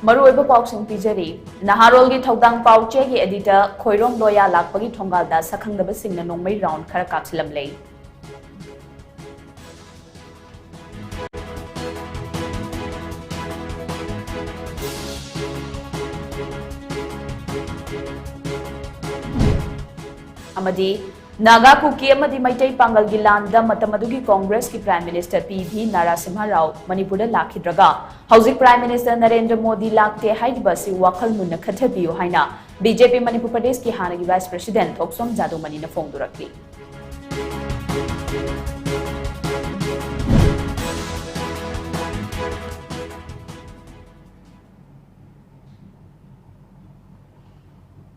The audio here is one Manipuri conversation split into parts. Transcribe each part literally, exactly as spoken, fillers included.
ꯃꯔꯨꯑꯣꯏꯕ ꯄꯥꯎꯁꯤꯡ ꯄꯤꯖꯔꯤ꯫ ꯅꯍꯥꯔꯣꯜꯒꯤ ꯊꯧꯗꯥꯡ ꯄꯥꯎ ꯆꯦꯒꯤ editor ꯈꯣꯏꯔꯣꯝ ꯂꯣꯌꯥ ꯂꯥꯛꯄꯒꯤ ꯊꯣꯡꯒꯥꯜꯗ ꯁꯛꯈꯪꯗꯕꯁꯤꯡꯅ ꯅꯣꯡꯃꯩ round ꯈꯔ ꯀꯥꯞꯁꯤꯜꯂꯝꯂꯦ꯫ ꯑꯃꯗꯤ ꯅꯥꯒꯥ, ꯀꯨꯀꯤ ꯑꯃꯗꯤ ꯃꯩꯇꯩ ꯄꯥꯡꯒꯜꯒꯤ ꯂꯥꯟꯗ ꯃꯇꯝ ꯑꯗꯨꯒꯤ ꯀꯣꯡꯒ꯭ꯔꯦꯁꯀꯤ Prime Minister P V Narasimha Rao ꯃꯅꯤꯄꯨꯔꯗ ꯂꯥꯛꯈꯤꯗ꯭ꯔꯒ ꯍꯧꯖꯤꯛ Prime Minister ꯅꯔꯦꯟꯗ꯭ꯔ ꯃꯣꯗꯤ ꯂꯥꯛꯇꯦ ꯍꯥꯏꯔꯤꯕ ꯑꯁꯤ ꯋꯥꯈꯜ ꯃꯨꯟꯅ ꯈꯟꯊꯕꯤꯌꯨ ꯍꯥꯏꯅ ꯕꯤ ꯖꯦ ꯄꯤ ꯃꯅꯤꯄꯨꯔ ꯄ꯭ꯔꯗꯦꯁꯀꯤ ꯍꯥꯟꯅꯒꯤ Vice President Thokchom ꯖꯥꯗꯧꯃꯅꯤꯅ ꯐꯣꯡꯗꯣꯔꯛꯂꯤ꯫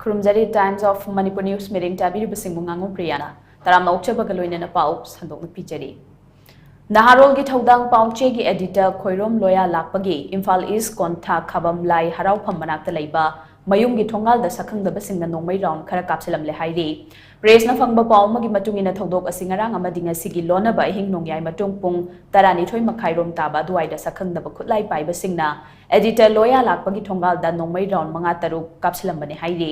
ꯈꯨꯔꯨꯝꯖꯔꯤ꯫ Times of Manipur News ꯃꯤꯔꯦꯡ ꯇꯥꯕꯤꯔꯤꯕꯁꯤꯡꯕꯨ ꯉꯥꯉꯣꯝ ꯄ꯭ꯔꯤꯌꯥꯅ ꯇꯔꯥꯝꯅ ꯑꯣꯛꯆꯕꯒ ꯂꯣꯏꯅꯅ ꯄꯥꯎ ꯁꯟꯗꯣꯛꯅ ꯄꯤꯖꯔꯤ꯫ ꯅꯍꯥꯔꯣꯜꯒꯤ ꯊꯧꯗꯥꯡ ꯄꯥꯎꯆꯦꯒꯤ editor ꯈꯣꯏꯔꯣꯝ ꯂꯣꯌꯥ ꯂꯥꯛꯄꯒꯤ ꯏꯝꯐꯥꯜ East ꯀꯣꯟꯊꯥ ꯈꯥꯕꯝ ꯂꯥꯏ ꯍꯔꯥꯎꯐꯝ ꯃꯅꯥꯛꯇ ꯂꯩꯕ ꯃꯌꯨꯝꯒꯤ ꯊꯣꯡꯒꯥꯜꯗ ꯁꯛꯈꯪꯗꯕꯁꯤꯡꯅ ꯅꯣꯡꯃꯩ round ꯈꯔ ꯀꯥꯞꯁꯤꯜꯂꯝꯂꯦ ꯍꯥꯏꯔꯤ꯫ Press ꯅ ꯐꯪꯕ ꯄꯥꯎ ꯑꯃꯒꯤ ꯃꯇꯨꯡ ꯏꯟꯅ ꯊꯧꯗꯣꯛ ꯑꯁꯤ ꯉꯔꯥꯡ ꯑꯃꯗꯤ ꯉꯁꯤꯒꯤ ꯂꯣꯟꯅꯕ ꯑꯍꯤꯡ ꯅꯣꯡꯌꯥꯏ ꯃꯇꯨꯡ ꯄꯨꯡ ꯇꯔꯥꯅꯤꯊꯣꯏ ꯃꯈꯥꯏ ꯔꯣꯝ ꯇꯥꯕ ꯑꯗꯨꯋꯥꯏꯗ ꯁꯛꯈꯪꯗꯕ ꯈꯨꯠꯂꯥꯏ ꯄꯥꯏꯕꯁꯤꯡꯅ editor ꯂꯣꯌꯥ ꯂꯥꯛꯄꯒꯤ ꯊꯣꯡꯒꯥꯜꯗ ꯅꯣꯡꯃꯩ round ꯃꯉꯥ ꯇꯔꯨꯛ ꯀꯥꯞꯁꯤꯜꯂꯝꯕꯅꯤ ꯍꯥꯏꯔꯤ꯫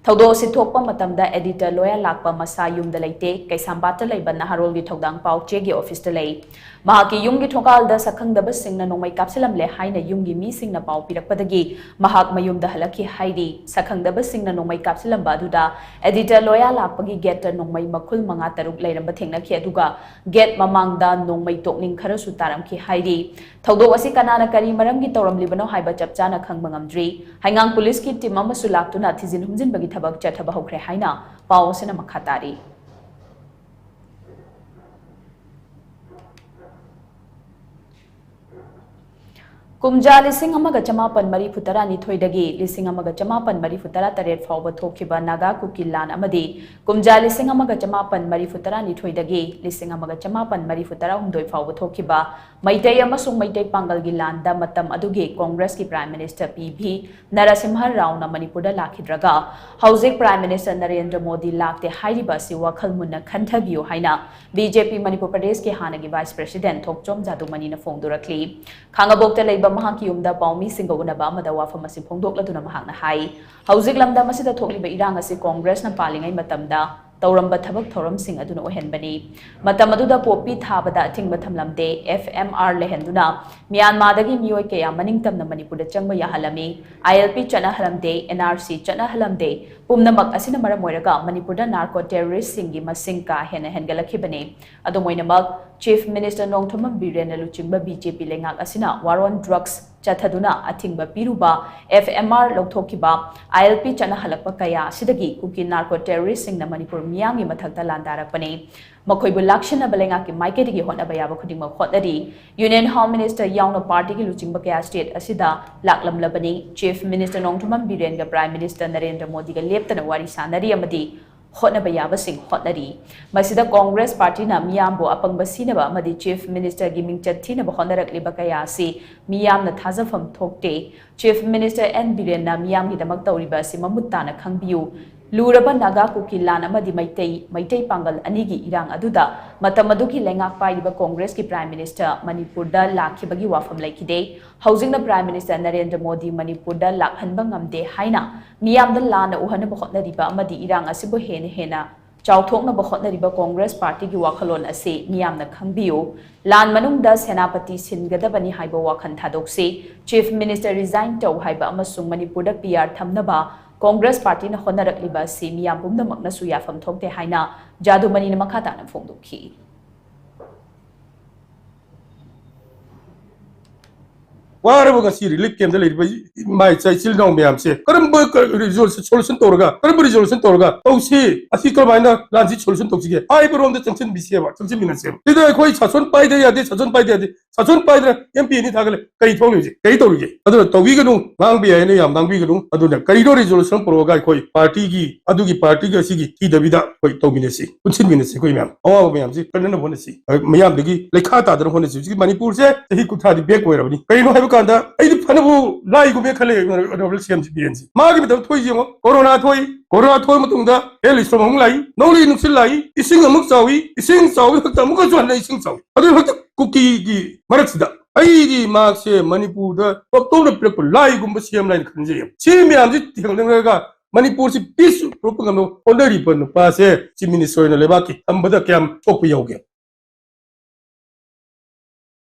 ꯊꯧꯗꯣꯛ ꯑꯁꯤ ꯊꯣꯛꯄ ꯃꯇꯝꯗ editor ꯂꯣꯌꯥ ꯂꯥꯛꯄ ꯃꯁꯥ ꯌꯨꯝꯗ ꯂꯩꯇꯦ, ꯀꯩꯁꯥꯝꯄꯥꯠꯇ ꯂꯩꯕ ꯅꯍꯥꯔꯣꯜꯒꯤ ꯊꯧꯗꯥꯡ ꯄꯥꯎ ꯆꯦꯒꯤ office ꯇ ꯂꯩ꯫ ꯃꯍꯥꯛꯀꯤ ꯌꯨꯝꯒꯤ ꯊꯣꯡꯒꯥꯜꯗ ꯁꯛꯈꯪꯗꯕꯁꯤꯡꯅ ꯅꯣꯡꯃꯩ ꯀꯥꯞꯁꯤꯜꯂꯝꯂꯦ ꯍꯥꯏꯅ ꯌꯨꯝꯒꯤ ꯃꯤꯁꯤꯡꯅ ꯄꯥꯎ ꯄꯤꯔꯛꯄꯗꯒꯤ ꯃꯍꯥꯛ ꯃꯌꯨꯝꯗ ꯍꯜꯂꯛꯈꯤ ꯍꯥꯏꯔꯤ꯫ ꯁꯛꯈꯪꯗꯕꯁꯤꯡꯅ ꯅꯣꯡꯃꯩ ꯀꯥꯞꯁꯤꯜꯂꯝꯕ ꯑꯗꯨꯗ editor ꯂꯣꯌꯥ ꯂꯥꯛꯄꯒꯤ gate ꯇ ꯅꯣꯡꯃꯩ ꯃꯈꯨꯜ ꯃꯉꯥ ꯇꯔꯨꯛ ꯂꯩꯔꯝꯕ ꯊꯦꯡꯅꯈꯤ, ꯑꯗꯨꯒ gate ꯃꯃꯥꯡꯗ ꯅꯣꯡꯃꯩ ꯇꯣꯛꯅꯤꯡ ꯈꯔꯁꯨ ꯇꯥꯔꯝꯈꯤ ꯍꯥꯏꯔꯤ꯫ ꯊꯧꯗꯣꯛ ꯑꯁꯤ ꯀꯅꯥꯅ ꯀꯔꯤ ꯃꯔꯝꯒꯤ ꯇꯧꯔꯝꯂꯤꯕꯅꯣ ꯍꯥꯏꯕ ꯆꯞ ꯆꯥꯅ ꯈꯪꯕ ꯉꯝꯗ꯭ꯔꯤ꯫ ꯍꯩꯉꯥꯡ ꯄꯨꯂꯤꯁꯀꯤ team ꯑꯃꯁꯨ ꯂꯥꯛꯇꯨꯅ ꯊꯤꯖꯤꯟ ꯍꯨꯝꯖꯤꯟꯕꯒꯤ ꯊꯕꯛ ꯆꯠꯊꯕ ꯍꯧꯈ꯭ꯔꯦ ꯍꯥꯏꯅ ꯄꯥꯎ ꯑꯁꯤꯅ ꯃꯈꯥ ꯇꯥꯔꯤ꯫ ꯀꯨꯝꯖꯥ ꯂꯤꯁꯤꯡ ꯑꯃꯒ ꯆꯃꯥꯄꯟ ꯃꯔꯤꯐꯨ ꯇꯔꯥꯅꯤꯊꯣꯏꯗꯒꯤ ꯂꯤꯁꯤꯡ ꯑꯃꯒ ꯆꯃꯥꯄꯟ ꯃꯔꯤꯐꯨ ꯇꯔꯥ ꯇꯔꯦꯠ ꯐꯥꯎꯕ ꯊꯣꯛꯈꯤꯕ ꯅꯥꯒꯥ ꯀꯨꯀꯤ ꯂꯥꯟ ꯑꯃꯗꯤ ꯀꯨꯝꯖꯥ ꯂꯤꯁꯤꯡ ꯑꯃꯒ ꯆꯃꯥꯄꯟ ꯃꯔꯤꯐꯨ ꯇꯔꯥꯅꯤꯊꯣꯏꯗꯒꯤ ꯂꯤꯁꯤꯡ ꯑꯃꯒ ꯆꯃꯥꯄꯟ ꯃꯔꯤꯐꯨ ꯇꯔꯥꯍꯨꯝꯗꯣꯏ ꯐꯥꯎꯕ ꯊꯣꯛꯈꯤꯕ ꯃꯩꯇꯩ ꯑꯃꯁꯨꯡ ꯃꯩꯇꯩ ꯄꯥꯡꯒꯜꯒꯤ ꯂꯥꯟꯗ ꯃꯇꯝ ꯑꯗꯨꯒꯤ ꯀꯣꯡꯒ꯭ꯔꯦꯁꯀꯤ Prime Minister P V Narasimha ꯔꯥꯎꯅ ꯃꯅꯤꯄꯨꯔꯗ ꯂꯥꯛꯈꯤꯗ꯭ꯔꯒ ꯍꯧꯖꯤꯛ Prime Minister ꯅꯔꯦꯟꯗ꯭ꯔ ꯃꯣꯗꯤ ꯂꯥꯛꯇꯦ ꯍꯥꯏꯔꯤꯕ ꯑꯁꯤ ꯋꯥꯈꯜ ꯃꯨꯟꯅ ꯈꯟꯊꯕꯤꯌꯨ ꯍꯥꯏꯅ ꯕꯤ ꯖꯦ ꯄꯤ ꯃꯅꯤꯄꯨꯔ ꯄ꯭ꯔꯗꯦꯁꯀꯤ ꯍꯥꯟꯅꯒꯤ Vice President ꯊꯣꯛꯆꯣꯝ ꯖꯥꯗꯨꯃꯅꯤꯅ ꯐꯣꯡꯗꯣꯔꯛꯂꯤ꯫ ꯈꯥꯉꯕꯣꯛꯇ ꯂꯩꯕ ꯃꯍꯥꯛꯀꯤ ꯌꯨꯝꯗ ꯄꯥꯎꯃꯤꯁꯤꯡꯒ ꯎꯅꯕ ꯑꯃꯗ ꯋꯥꯐꯝ ꯑꯁꯤ ꯐꯣꯡꯗꯣꯛꯂꯗꯨꯅ ꯃꯍꯥꯛꯅ ꯍꯥꯏ, ꯍꯧꯖꯤꯛ ꯂꯝꯗꯝ ꯑꯁꯤꯗ ꯊꯣꯛꯂꯤꯕ ꯏꯔꯥꯡ ꯑꯁꯤ ꯀꯣꯡꯒ꯭ꯔꯦꯁꯅ ꯄꯥꯜꯂꯤꯉꯩ ꯃꯇꯝꯗ ꯇꯧꯔꯝꯕ ꯊꯕꯛ ꯊꯧꯔꯝꯁꯤꯡ ꯑꯗꯨꯅ ꯑꯣꯏꯍꯟꯕꯅꯤ꯫ ꯃꯇꯝ ꯑꯗꯨꯗ ꯄꯣꯞꯄꯤ ꯊꯥꯕꯗ ꯑꯊꯤꯡꯕ ꯊꯝꯂꯝꯗꯦ, ꯑꯦꯐ ꯑꯦꯝ ꯑꯥꯔ ꯂꯩꯍꯟꯗꯨꯅ ꯃ꯭ꯌꯥꯟꯃꯥꯔꯗꯒꯤ ꯃꯤꯑꯣꯏ ꯀꯌꯥ ꯃꯅꯤꯡ ꯇꯝꯅ ꯃꯅꯤꯄꯨꯔꯗ ꯆꯪꯕ ꯌꯥꯍꯜꯂꯝꯃꯤ, ꯑꯥꯏ ꯑꯦꯜ ꯄꯤ ꯆꯠꯅꯍꯜꯂꯝꯗꯦ, ꯑꯦꯟ ꯑꯥꯔ ꯁꯤ ꯆꯠꯅꯍꯜꯂꯝꯗꯦ꯫ ꯄꯨꯝꯅꯃꯛ ꯑꯁꯤꯅ ꯃꯔꯝ ꯑꯣꯏꯔꯒ ꯃꯅꯤꯄꯨꯔꯗ narco terroristꯁꯤꯡꯒꯤ ꯃꯁꯤꯡ ꯀꯥ ꯍꯦꯟꯅ ꯍꯦꯟꯒꯠꯂꯛꯈꯤꯕꯅꯤ꯫ ꯑꯗꯨꯝ ꯑꯣꯏꯅꯃꯛ, Chief Minister ꯅꯣꯡꯊꯣꯝꯕꯝ ꯕꯤꯔꯦꯟꯅ ꯂꯨꯆꯤꯡꯕ ꯕꯤ ꯖꯦ ꯄꯤ ꯂꯩꯉꯥꯛ ꯑꯁꯤꯅ war on drugs ꯆꯠꯊꯗꯨꯅ ꯑꯊꯤꯡꯕ ꯄꯤꯔꯨꯕ, ꯑꯦꯐ ꯑꯦꯝ ꯑꯥꯔ ꯂꯧꯊꯣꯛꯈꯤꯕ, ꯑꯥꯏ ꯑꯦꯜ ꯄꯤ ꯆꯠꯅꯍꯜꯂꯛꯄ ꯀꯌꯥ ꯑꯁꯤꯗꯒꯤ ꯀꯨꯀꯤ narco terroristꯁꯤꯡꯅ ꯃꯅꯤꯄꯨꯔ ꯃꯤꯌꯥꯝꯒꯤ ꯃꯊꯛꯇ ꯂꯥꯟꯗꯥꯔꯛꯄꯅꯤ꯫ ꯃꯈꯣꯏꯕꯨ ꯂꯥꯛꯁꯤꯟꯅꯕ ꯂꯩꯉꯥꯛꯀꯤ ꯃꯥꯏꯀꯩꯗꯒꯤ ꯍꯣꯠꯅꯕ ꯌꯥꯕ ꯈꯨꯗꯤꯡꯃꯛ ꯍꯣꯠꯅꯔꯤ꯫ Union Home Minister ꯌꯥꯎꯅ partyꯒꯤ ꯂꯨꯆꯤꯡꯕ ꯀꯌꯥ state ꯑꯁꯤꯗ ꯂꯥꯛꯂꯝꯂꯕꯅꯤ꯫ Chief Minister Nongthombam ꯕꯤꯔꯦꯟꯒ Prime Minister Narendra ꯃꯣꯗꯤꯒ ꯂꯦꯞꯇꯅ ꯋꯥꯔꯤ ꯁꯥꯅꯔꯤ ꯑꯃꯗꯤ ꯍꯣꯠꯅꯕ ꯌꯥꯕꯁꯤꯡ ꯍꯣꯠꯅꯔꯤ꯫ ꯃꯁꯤꯗ ꯀꯣꯡꯒ꯭ꯔꯦꯁ ꯄꯥꯔꯇꯤꯅ ꯃꯤꯌꯥꯝꯕꯨ ꯑꯄꯪꯕ ꯁꯤꯅꯕ ꯑꯃꯗꯤ Chief Ministerꯒꯤ ꯃꯤꯡꯆꯠ ꯊꯤꯅꯕ ꯍꯣꯠꯅꯔꯛꯂꯤꯕ ꯀꯌꯥ ꯑꯁꯤ ꯃꯤꯌꯥꯝꯅ ꯊꯥꯖꯐꯝ ꯊꯣꯛꯇꯦ꯫ Chief Minister ꯑꯦꯟ ꯕꯤꯔꯦꯟꯅ ꯃꯤꯌꯥꯝꯒꯤꯗꯃꯛ ꯇꯧꯔꯤꯕ ꯑꯁꯤ ꯃꯃꯨꯠ ꯇꯥꯅ ꯈꯪꯕꯤꯌꯨ꯫ ꯂꯨꯔꯕ ꯅꯥꯒꯥ ꯀꯨꯀꯤ ꯂꯥꯟ ꯑꯃꯗꯤ ꯃꯩꯇꯩ, ꯃꯩꯇꯩ ꯄꯥꯡꯒꯜ ꯑꯅꯤꯒꯤ ꯏꯔꯥꯡ ꯑꯗꯨꯗ ꯃꯇꯝ ꯑꯗꯨꯒꯤ ꯂꯩꯉꯥꯛ ꯄꯥꯏꯔꯤꯕ ꯀꯣꯡꯒ꯭ꯔꯦꯁꯀꯤ Prime Minister ꯃꯅꯤꯄꯨꯔꯗ ꯂꯥꯛꯈꯤꯕꯒꯤ ꯋꯥꯐꯝ ꯂꯩꯈꯤꯗꯦ꯫ ꯍꯧꯖꯤꯛꯅ Prime Minister ꯅꯔꯦꯟꯗ꯭ꯔ ꯃꯣꯗꯤ ꯃꯅꯤꯄꯨꯔꯗ ꯂꯥꯛꯍꯟꯕ ꯉꯝꯗꯦ ꯍꯥꯏꯅ ꯃꯤꯌꯥꯝꯗ ꯂꯥꯟꯅ ꯎꯍꯟꯅꯕ ꯍꯣꯠꯅꯔꯤꯕ ꯑꯃꯗꯤ ꯏꯔꯥꯡ ꯑꯁꯤꯕꯨ ꯍꯦꯟꯅ ꯍꯦꯟꯅ ꯆꯥꯎꯊꯣꯛꯅꯕ ꯍꯣꯠꯅꯔꯤꯕ ꯀꯣꯡꯒ꯭ꯔꯦꯁ ꯄꯥꯔꯇꯤꯒꯤ ꯋꯥꯈꯜꯂꯣꯟ ꯑꯁꯤ ꯃꯤꯌꯥꯝꯅ ꯈꯪꯕꯤꯌꯨ꯫ ꯂꯥꯟ ꯃꯅꯨꯡꯗ ꯁꯦꯅꯥꯄꯇꯤ ꯁꯤꯟꯒꯗꯕꯅꯤ ꯍꯥꯏꯕ ꯋꯥꯈꯜ ꯊꯥꯗꯣꯛꯁꯤ꯫ Chief Minister resign ꯇꯧ ꯍꯥꯏꯕ ꯑꯃꯁꯨꯡ ꯃꯅꯤꯄꯨꯔꯗ ꯄꯤ ꯑꯥꯔ ꯊꯝꯅꯕ ꯀꯣꯡꯒ꯭ꯔꯦꯁ ꯄꯥꯔꯇꯤꯅ ꯍꯣꯠꯅꯔꯛꯂꯤꯕ ꯑꯁꯤ ꯃꯤꯌꯥꯝ ꯄꯨꯝꯅꯃꯛꯅꯁꯨ ꯌꯥꯐꯝ ꯊꯣꯛꯇꯦ ꯍꯥꯏꯅ ꯖꯥꯗꯨꯃꯅꯤꯅ ꯃꯈꯥ ꯇꯥꯅ ꯐꯣꯡꯗꯣꯛꯈꯤ꯫ ꯋꯥꯔꯕ ꯉꯁꯤ ꯔꯤꯂꯤꯐ ꯀꯦꯝꯗ ꯂꯩꯔꯤꯕ ꯏꯃꯥ ꯏꯆꯥ ꯏꯆꯤꯜ ꯏꯅꯥꯎ ꯃꯌꯥꯝꯁꯦ ꯀꯔꯝꯕ ꯁꯣꯂꯨꯁꯟ ꯇꯧꯔꯒ, ꯀꯔꯝꯕ ꯔꯤꯖꯣꯂꯨꯁꯟ ꯇꯧꯔꯒ ꯇꯧꯁꯤ, ꯑꯁꯤ ꯀꯔꯝꯍꯥꯏꯅ ꯂꯥꯟꯁꯤ ꯁꯣꯂꯨꯁꯟ ꯇꯧꯁꯤꯒꯦ ꯍꯥꯏꯕ ꯔꯣꯝꯗ ꯆꯪꯁꯤꯟꯕꯤꯁꯦꯕ, ꯆꯪꯁꯤꯟꯃꯤꯟꯅꯁꯦꯕ꯫ ꯁꯤꯗ ꯑꯩꯈꯣꯏ ꯁꯥꯁꯣꯟ ꯄꯥꯏꯗ ꯌꯥꯗꯦ, ꯁꯥꯁꯣꯟ ꯄꯥꯏꯗ ꯌꯥꯗꯦ, ꯁꯥꯁꯣꯟ ꯄꯥꯏꯗꯅ ꯑꯦꯝ ꯄꯤ ꯑꯅꯤ ꯊꯥꯒꯠꯂꯦ, ꯀꯔꯤ ꯊꯣꯛꯂꯤꯁꯦ? ꯀꯔꯤ ꯇꯧꯔꯤꯒꯦ? ꯑꯗꯨꯅ ꯇꯧꯕꯤꯒꯅꯨ, ꯉꯥꯡꯕ ꯌꯥꯏꯅ ꯌꯥꯝ ꯉꯥꯡꯕꯤꯒꯅꯨ꯫ ꯑꯗꯨꯅ ꯀꯔꯤꯅꯣ ꯔꯤꯖꯣꯂꯨꯁꯟ ꯄꯨꯔꯛꯑꯒ ꯑꯩꯈꯣꯏ ꯄꯥꯔꯇꯤꯒꯤ, ꯑꯗꯨꯒꯤ ꯄꯥꯔꯇꯤꯒꯤ ꯑꯁꯤꯒꯤ ꯊꯤꯗꯕꯤꯗ ꯑꯩꯈꯣꯏ ꯇꯧꯃꯤꯟꯅꯁꯤ, ꯄꯨꯟꯁꯤꯟꯃꯤꯟꯅꯁꯤ꯫ ꯑꯩꯈꯣꯏ ꯃꯌꯥꯝ ꯑꯋꯥꯕ ꯃꯌꯥꯝꯁꯤ ꯀꯟꯅꯅꯕ ꯍꯣꯠꯅꯁꯤ, ꯃꯌꯥꯝꯗꯒꯤ ꯂꯩꯈꯥ ꯇꯥꯗꯅ ꯍꯣꯠꯅꯁꯤ꯫ ꯍꯧꯖꯤꯛꯀꯤ ꯃꯅꯤꯄꯨꯔꯁꯦ ꯆꯍꯤ ꯀꯨꯟꯊ꯭ꯔꯥꯗꯤ ꯕꯦꯛ ꯑꯣꯏꯔꯕꯅꯤ꯫ ꯀꯔꯤꯅꯣ ꯍꯥꯏꯕ ꯀꯥꯟꯗ ꯑꯩꯗꯤ ꯐꯅꯕꯨ ꯂꯥꯏꯒꯨꯝꯃꯦ ꯈꯜꯂꯦ ꯑꯣꯅꯔꯦꯕꯜ ꯁꯤ ꯑꯦꯝ ꯁꯤ ꯕꯤꯔꯦꯟꯁꯤ꯫ ꯃꯥꯒꯤ ꯃꯇꯝ ꯊꯣꯛꯏꯁꯤ ꯌꯦꯡꯉꯣ, ꯀꯣꯔꯣꯅꯥ ꯊꯣꯛꯏ, ꯀꯣꯔꯣꯅꯥ ꯊꯣꯛꯑ ꯃꯇꯨꯡꯗ ꯍꯦꯜ ꯏꯁꯇꯣꯝ ꯑꯃꯨꯛ ꯂꯥꯛꯏ, ꯅꯣꯡꯂꯩ ꯅꯨꯡꯁꯤꯠ ꯂꯥꯛꯏ, ꯏꯁꯤꯡ ꯑꯃꯨꯛ ꯆꯥꯎꯏ, ꯏꯁꯤꯡ ꯆꯥꯎꯕꯒꯤ ꯃꯊꯛꯇ ꯑꯃꯨꯛꯀꯁꯨ ꯍꯟꯅ ꯏꯁꯤꯡ ꯆꯥꯎꯏ꯫ ꯑꯗꯨꯒꯤ ꯃꯊꯛꯇ ꯀꯨꯀꯤꯒꯤ ꯃꯔꯛꯁꯤꯗ ꯑꯩꯗꯤ ꯃꯍꯥꯛꯁꯦ ꯃꯅꯤꯄꯨꯔꯗ ꯄꯣꯛꯇꯧꯅ ꯄꯤꯔꯛꯄ ꯂꯥꯏꯒꯨꯝꯕ ꯁꯤ ꯑꯦꯝ ꯂꯥꯏꯅ ꯈꯟꯖꯩꯌꯦꯕ꯫ ꯁꯤ ꯃꯌꯥꯝꯁꯤ ꯊꯦꯡꯅꯔꯒ ꯃꯅꯤꯄꯨꯔꯁꯤ ꯄꯤꯁ ꯄꯨꯔꯛꯄ ꯉꯝꯅꯕ ꯍꯣꯠꯅꯔꯤꯕ ꯅꯨꯄꯥꯁꯦ ꯆꯤꯐ ꯃꯤꯅꯤꯁꯇꯔ ꯑꯣꯏꯅ ꯂꯩꯕꯥꯛꯀꯤ ꯊꯝꯕꯗ ꯀꯌꯥꯝ ꯁꯣꯛꯄ ꯌꯥꯎꯒꯦ?